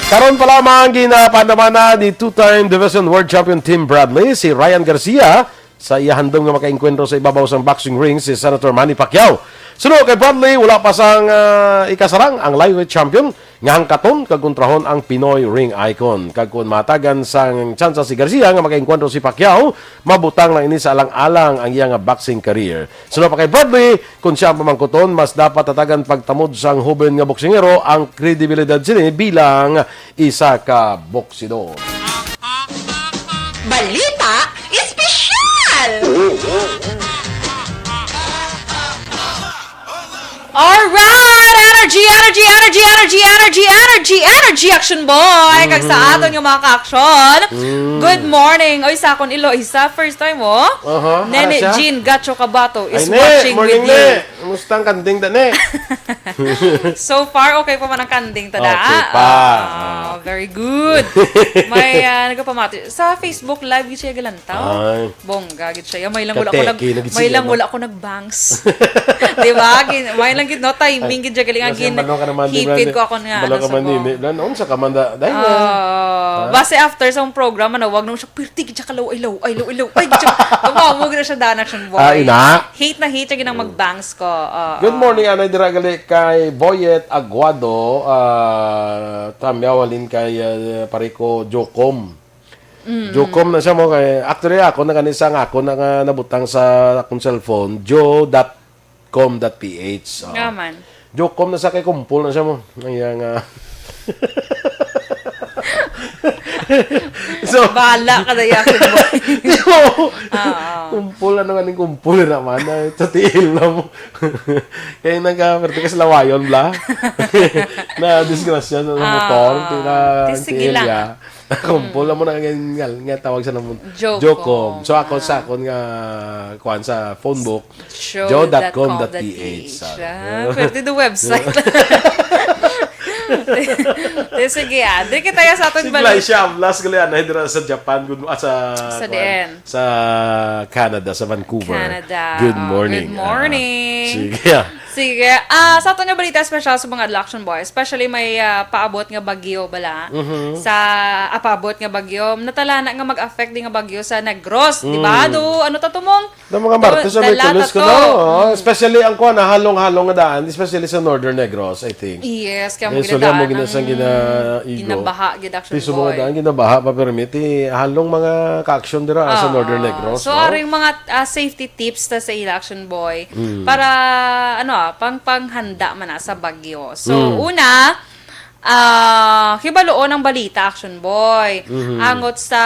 Karon pa lamang ginapandaman na ni two-time Division World Champion Tim Bradley si Ryan Garcia sa iya handom nga makaengkwentro sa ibabaw sang boxing ring si Senator Manny Pacquiao. Suno kay Bradley, wala pa sang, ah, ikasarang ang lightweight champion nga hangkaton kag kontrahon ang Pinoy ring icon. Kag kon matagan sang tsansa si Garcia nga makaengkwentro si Pacquiao, mabutang lang ini sa alang-alang ang iya nga boxing career. Suno pa kay Bradley, kon siya ang pamangkuton, mas dapat tatagan pagtamod sang hoben nga boksingero ang kredibilidad sini bilang isa ka boksidor. Balita Espesyal! Alright! Energy, energy, energy, energy, energy, energy, energy, Action Boy! Kag sa Mm. aton nga mga ka-action, Mm. good morning! Oy, sa akon, Eloisa, first time, oh. Aha, Nene ano siya? Jean Gacho Cabato is Ay, ne, watching morning, with you. ne. Kumusta ang kanding, da, ne? So far, okay pa man ang kanding, tada. Okay pa. Ah, very good. May, ah, nagpapamati. Sa Facebook Live, gid siya galantaw. Ay. Bongga, gid siya. May lang wala ko nag-, Kateki, nag-, may lang wala ko nag-bangs. Di ba? Gin-, may lang gid, no? Timing, gid siya galing. Kasi ang gin-, balo ka naman, di ba? hipit ko ako nga, Balo ano, ka sa man, ko. di, di, ano, unsa ka man, da-, dahil nga. Ah, Ha? base after sa program, ano, wag nung siya, "Pirti, gid siya kalaw, ay, law, ay, law, ay, law." Ay, gid siya. Tumawa mo, gid siya, Dana, siya, boy. Ah, ina? Hate na hate, siya ginang Mm. mag-bangs ko. Oo. Good morning, anay dira gali kay Boyet Aguado, ah, Tamyaw, halin kay, ah, pare ko, Jocom. Mm. Jocom na siya mo kay, actually, ako na gani sa nga, ako na nga nabutang sa akong cellphone, joe dot com dot ph. Oo. Nga man. Jocom na sa kay kumpol na siya mo. Ang iya nga. So, Bala ka na yan, boy. Yo! Oo. Kumpol, ano nga ning kumpol naman? Ay, sa tiil na mo. Kaya nagka-, pwerte ka sa lawayon, bla? Na disgrasya sa Ah, motor, tina-, ti-, sige tiil lang. ya. Kumpol Mm. mo na nga, nga, nga tawag sa namon. Jocom. Jocom. So, ako Ah. sa akon nga, kuwan sa phone book, Show dot com dot ph. Ah, pwerte the website. Di, sige, ah. Di kita ya sa aton Si balik. Glycia Ablas, gali, anay dira sa Japan. Good mo-, ah, sa, Sa kuwan, diin? Sa Canada, sa Vancouver. Canada. Good Oh, morning. Good morning. Ah, sige, ah. Sige. Ah, sa aton nga balita, special sa mga election boy, especially may, ah, paabot nga bagyo bala. Mhm. Sa, ah, paabot nga bagyo, natala na nga mag-affect din nga bagyo sa Negros, di ba? Mm. Do, ano ta tumong? Daw mga Martes sa Dala Miyerkules ta ko, to. No? Oo, Mm. Especially ang kuwan, ah, halong-halong nga daan, especially sa Northern Negros, I think. Yes, kaya mo Eh, so, liya mo ginataan gina-, ang sang gina-, igo. Ginabaha, gid, action Piso mga boy. Daan, ginabaha, pa permit, eh, halong mga ka-action dira, ah, sa Oo. Northern Negros, So, no? Aring mga, ah, safety tips ta sa election boy Mm. para, ano, ah, pang, panghanda man na sa bagyo. So, Mm. una, Ah, hibaluon ang balita, Action Boy. Mhm. Angot sa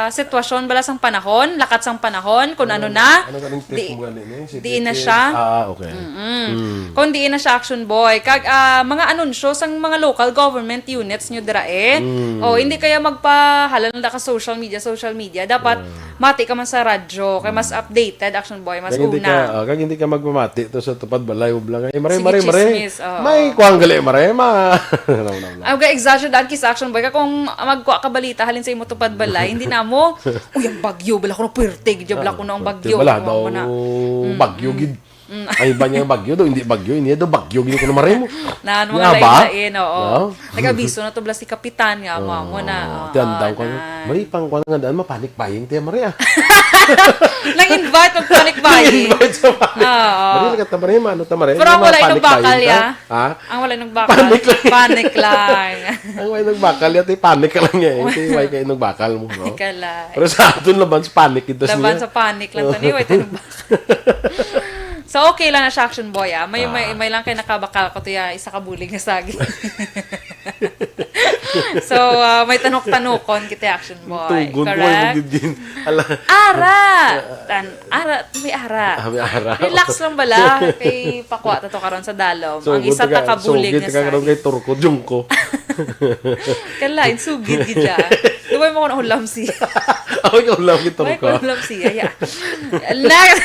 sitwasyon bala sang panahon, lakat sang panahon, kung ano na, Ano, anong tip di, mo gani, eh? Si diin na Tip siya. Tip? Ah, okay. Mm-mm. Mm. Kung diin na siya, Action Boy. Kag, ah, mga anunsyo sang mga local government units nyo dira, eh. Mm. O, hindi kaya magpahalal na ka social media, social media. Dapat Ah. mati ka man sa radyo, kay mas Mm. updated, Action Boy, mas Kag hindi una. Ka, ah, kag hindi ka magpamati to sa Tupad Balay, ublang. Eh, mare, Sige, mare, mare. Chismis, oo. May kuwang gali, mare. Ma-, no, no, no. Ang ga-exaggerate ang kiss, Action Boy, ka kung magkuha ka balita halin sa imo Tupad Balay, hindi na mo, "Uy, ang bagyo, bala ko na puwerte, gid bala ko na ang bagyo." Bala Kuha daw mo na. Mm-mm. Bagyo, gid. Mm. Ay, ba niya bagyo daw? Hindi bagyo. Hindi daw bagyo. Gini ko na mare mo. Na, ano, Nga mga ba? Lain-lain, oo. No? Nag-abiso na to bala si Kapitan nga, Oo. Mo, mo na, oo, Tandaan ko na. Nan. Mari, pang kuwan nga daan, ma-panic buying, tiya, mare, ah. Nang-invite, mag-panic buying. Nang-invite sa panic. Oo. Mari, lagat na, mare, maano ta, mare? Pero ang wala ma-panic inugbakal buying ta? Ya. Ha? Ang wala inugbakal. Panic lang. Panic lang. Ang wala inugbakal ya, ti, panic lang ya, eh. Ti, wala ka inugbakal mo, no? Kala. Pero sa aton, laban sa panic ito Laban niya. Sa panic lang to, ni, wala inugbakal. So, okay lang na siya, Action Boy, ah. May, may, Ah. May lang kay nakabakal ko to, ya, isa ka bulig nga saging. So, ah, may tanok-tanokon kita, Action Boy. Tugon ko, correct? Yung gid-, ala. Ara! Tan-, ara, may ara. Ah, may ara. Relax lang bala. Kay pakuha ta to karon sa dalom. So, Ang isa good ta ka, ka bulig so, good nga ka karon saging. Kay Turko, Jungko. Kalain, sugid gid siya. Di ba mo ko nahulam siya? Ako yung ulam kay Turko. May ulam siya, yeah. Next,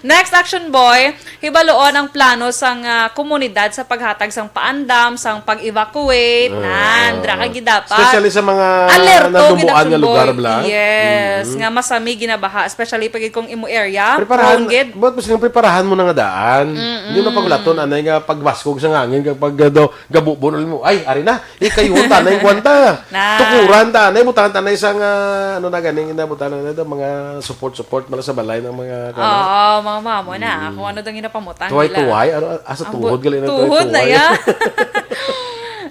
next, Action Boy, hibaluon ang plano sang, ah, komunidad sa paghatag sang paandam, sang pag-evacuate, Ah. Nan, dira ka gid dapat. Especially sa mga Alerto gid, nadubuan nga Action lugar, Boy. Bla. Yes, Mm-hmm. Nga masami ginabaha, especially pag kung imo area, Preparahan, prone gid. Buat mo silang preparahan mo na nga daan. Mm-mm. Hindi na pagulaton, anay nga pagbaskog sa hangin, kapag, ah, do, gabubon mo, ay, ari na, ikayuhon ta na yung kwan ta. Na. Tukuran ta na, butangan ta na isang, ah, ano na ganing, na butangan na ito, mga support-support, mala sa balay ng mga, kwan. Oo, mga mamo na. Mm. Kung ano daw ginapamutang nila. Tuway-tuway? Ano, asa Ang tuhod, bu-, gali na tuhod na tuway-tuway? Ya.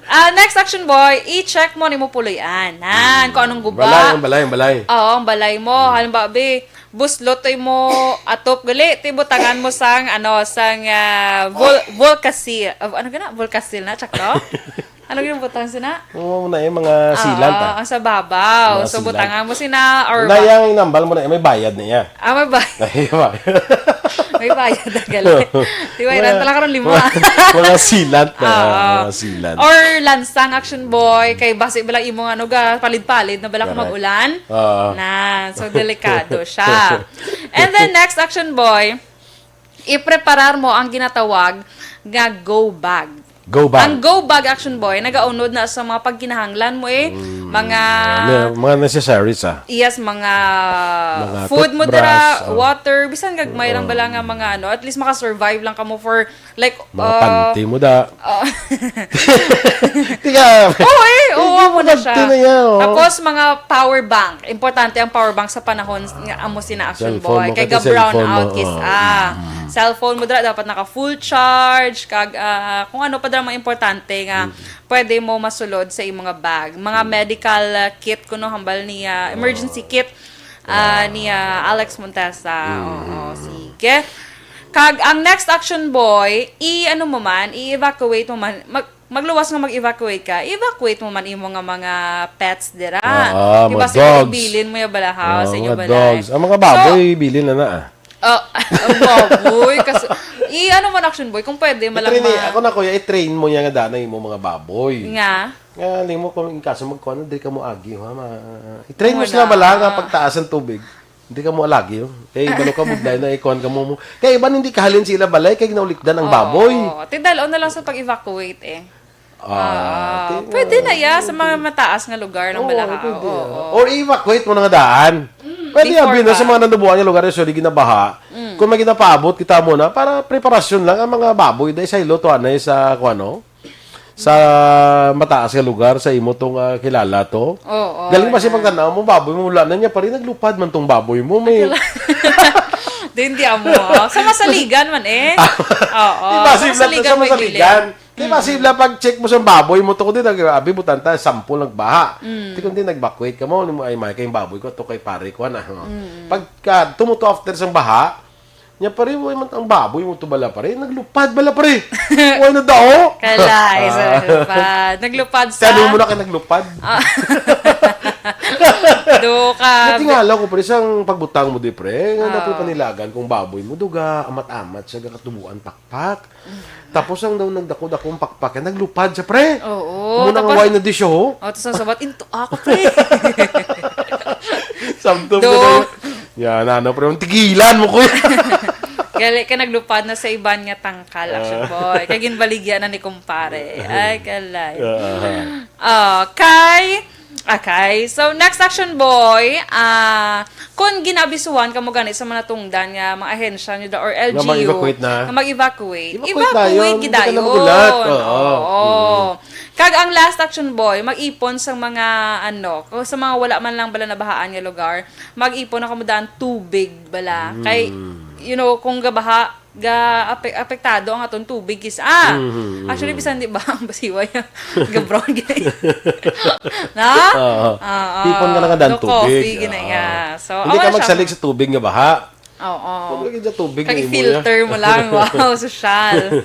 Ah, next, Action Boy, i-check mo ni mo puloy-an. Nan, Mm. Kung anong guba. Balay, ang balay, ang balay. Oo, ang balay mo. Mm. Halimbawa, be, buslot ay mo atop gali, ti butangan mo sang, ano, sang, ah, vol-, volcasil. Ah, ano gana? Volcasil na, tsakto? Ano yung butang sina? Oo, na yung mga Ah, silant, ah. Ang sa babaw. Mga So, silant. Butangan mo sina or Na ba- yung inambal mo na, may bayad na iya. Ah, may bayad. Ay, bayad. May bayad na gali. Di ba, Mga, ilan pala karon? Lima. Mga, mga silant na, Oo. Mga silant. Or lansang, Action Boy, kay basi bala imong ano ga, palid-palid na bala kung Correct. Mag-ulan. Oo. Na, so delikado siya. And then next, Action Boy, ipreparar mo ang ginatawag nga go bag. Go bag. Ang go bag, Action Boy, nagaunod na sa mga pagkinahanglan mo eh. Mm. Mga Ano, mga necessaries, ah. Yes, mga Mga food mo toothbrush, dira, oh. Water, bisan gagmay lang Oo. Bala nga mga ano, at least maka-survive lang kamo for Like, Mga uh, panty mo da. Uh, Tiga. Oo, eh. Oo, Tiga, amo na siya. Panty na yan, oh. Tapos, mga power bank. Importante ang power bank sa panahon nga amo sina Action Cellphone Boy. Mo, Kay kati ga brown cellphone mo, out kis-, oh. Ah. Mm. Cellphone mo dira dapat naka full charge, kag, ah, kung ano pa dira mga importante nga Mm. pwede mo masulod sa imong mga bag. Mga Mm. medical, ah, kit kuno hambal ni, ah, emergency Oh. kit, ah, Wow. ni, ah, Alex Montesa. Mm. Oo, sige. Kag ang next Action Boy, i-ano mo man, i-evacuate mo man, mag-, magluwas nga mag-evacuate ka, evacuate mo man imo nga mga pets dira. Ah, ah, Di ba mga siguro dogs. Bilin mo yung balahaw Ah, sa inyo mga balay? Dogs. Ang mga So, baboy, bilin na na, ah. Oh, ang baboy, kasi, i-ano man Action Boy, kung pwede, I-train malang eh, ma- ako na, kuya, i-train mo yan nga danay mo mga baboy. Nga? Nga, alam mo, kung in kaso magkuha na, diri ka mo agi, ha? Ma-, i-train mo Wala. Sila bala nga pagtaas ang tubig. Hindi ka mo alagi, oh. Kay balo ka mo, dahil na ikuan ka mo, mo. Kay iban hindi kahalin sila balay, kay ginaulikdan ang Oo, baboy. Oo. Tidal-on na lang sa pag-evacuate, eh. Ah, ah, ti-, pwede na, ya, sa mga mataas nga lugar ng Oo, Balaha. Pwede, Oo, ah. Oo. Or evacuate mo na nga daan. Mm, pwede, before abi na sa pa. Mga nanubuan nga lugar, usually ginabaha. Mm. Kung may ginapaabot, kita mo na, para preparasyon lang ang mga baboy, dahil sa ilo to, anay sa, kung ano, sa mataas nga lugar, sa imo tong, ah, kilala to. Oo, galing ba siya, ah, pagtanaw mo, baboy mo, wala na niya, pare, naglupad man tong baboy mo, may Din di amo. Sa masaligan man eh. Oo, di ba, sa sibla-, masaligan sa may masaligan? Gilid. Di ba, mm, sila pag-check mo sa baboy mo, to kundi nag-, abi, butanta, sample nagbaha. Mm. Di kundi nag-evacuate ka mo, ni mo, "Ay, may kayong baboy ko, to kay pare ko, na." Mm. Pagka tumuto after sang baha, niya, "Pare, way man ang baboy mo to bala, pare? Naglupad bala, pare?" "Way na daw." Kalay, sa Ah. Naglupad. Naglupad sa Tanong mo na kay naglupad. Ah. Do ka. Natingala ko, pre, sang pagbutang mo di, pre. Nga Ah. Napapanilagan kung baboy mo, duga, amat-amat siya, gakatubuan, pakpak. Tapos ang daw nagdako-dakong pakpak, naglupad siya, pre. Oo, muna tapos, nga wine na di siya, ho. Oh, tapos ang sabat, "Into ako, pre." Samtang Do. Ka na, yan, ano, pre, tigilan mo ko. Gali ka naglupad na sa iban nga tangkal, Action Ah. Boy. Kay ginbaligya na ni kumpare. Ay, kalay. Ah. Ah, kay Okay, so next, Action Boy, ah, kung ginaabisuhan kamo gani sa mga natungdan nga mga ahensya nyo da or L G U, nga mag-evacuate na, nga mag-evacuate, evacuate dayon, hindi ka na magulat. Oo. Oo. Mm. Kag ang last, Action Boy, mag-ipon sa mga, ano, kung sa mga wala man lang bala nabahaan nga lugar, mag-ipon na kamo daan tubig bala. Kay, mm, you know, kung gabaha, ga ape-, apektado ang aton tubig kis-, ah, mhm, mhm, actually, bisan di ba ang basiwa niya ga-brown gid. Na? Oo. Oo. Tipon ka lang nga daan tubig. Coffee, gina, ah, yeah. So, hindi ka magsalig sa tubig nga baha. Oo. Kung lagi sa tubig nga imo, filter mo lang. Wow, sosyal.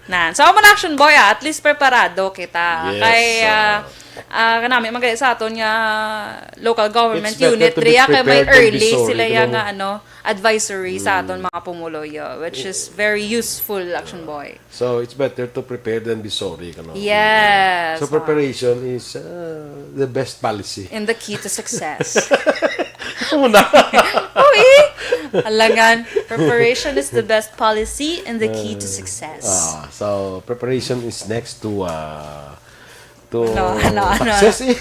Nan. So, amo na, Action Boy, ah. At least preparado kita. Yes, kay, ah, ah, kanami man gali sa aton nga local government unit, it's better to be prepared than be sorry, kay may early sila ya nga, ano, advisory sa aton mga pumuluyo, which is very useful, Action Boy. So, it's better to prepare than be sorry, kano? Yes. So, preparation is, uh, the best policy. And the key to success. Una. Oo, eh. Alangan, preparation is the best policy and the key to success. Ah, so, preparation is next to, uh, to success, eh.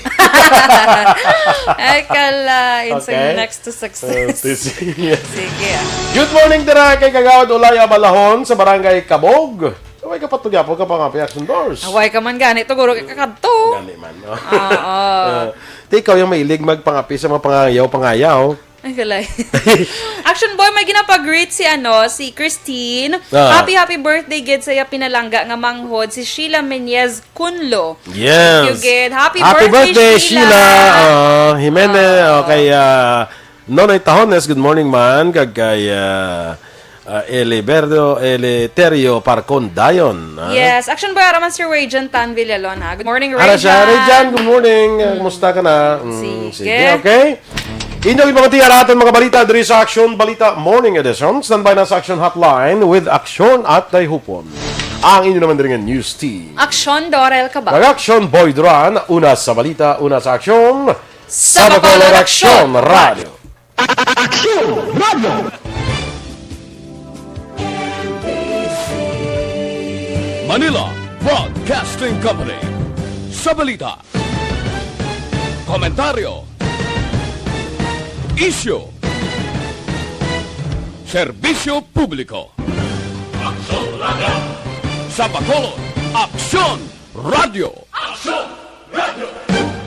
Ay, kala, it's next to success. Sige, ah. Good morning, dira kay Kagawad Olaya Balahon sa Barangay Kabog. Away ka pa to gyapon ka pangapi, Action Boy. Away ka man gani to, guro, kay kakadto. Gani man, no? Oo. Ah, di ikaw yung mahilig magpangapi sa mga pangayaw-pangayaw. Ay, kalay. Action Boy, may ginapag-greet si, ano, si Christine. Ah. Happy, happy birthday gid sa iya pinalangga nga manghod, si Sheila Meñez Kunlo. Yes. Thank you gid. Happy birthday, Sheila. Ah, Jimena, okay, ah, Nonoy Tahones, good morning man. Kag kay, ah, ah, Eliberto, Eleuterio Parcon Dayon, ah. Yes. Action Boy, ara man si Rayjan Tan Villalon, ha? Good morning, Rayjan. Ara siya, Rayjan, good morning. Ah, kumusta ka na? Mm, sige, okay. Inyo ibang tiya natin mga balita diri sa Action Balita Morning Edition. Standby na sa Action Hotline with Action at Dayhupon. Ang inyo naman diri nga news team. Action, Dorel Cabal. Kag Action, Boy Duran. Una sa balita, una sa aksyon. Sa Bacolod, Action Radio. Action Radio. Manila Broadcasting Company. Sa balita, komentaryo, isyu, serbisyo publiko. Aksyon Radio. Sa Bacolod, Aksyon Radio. Aksyon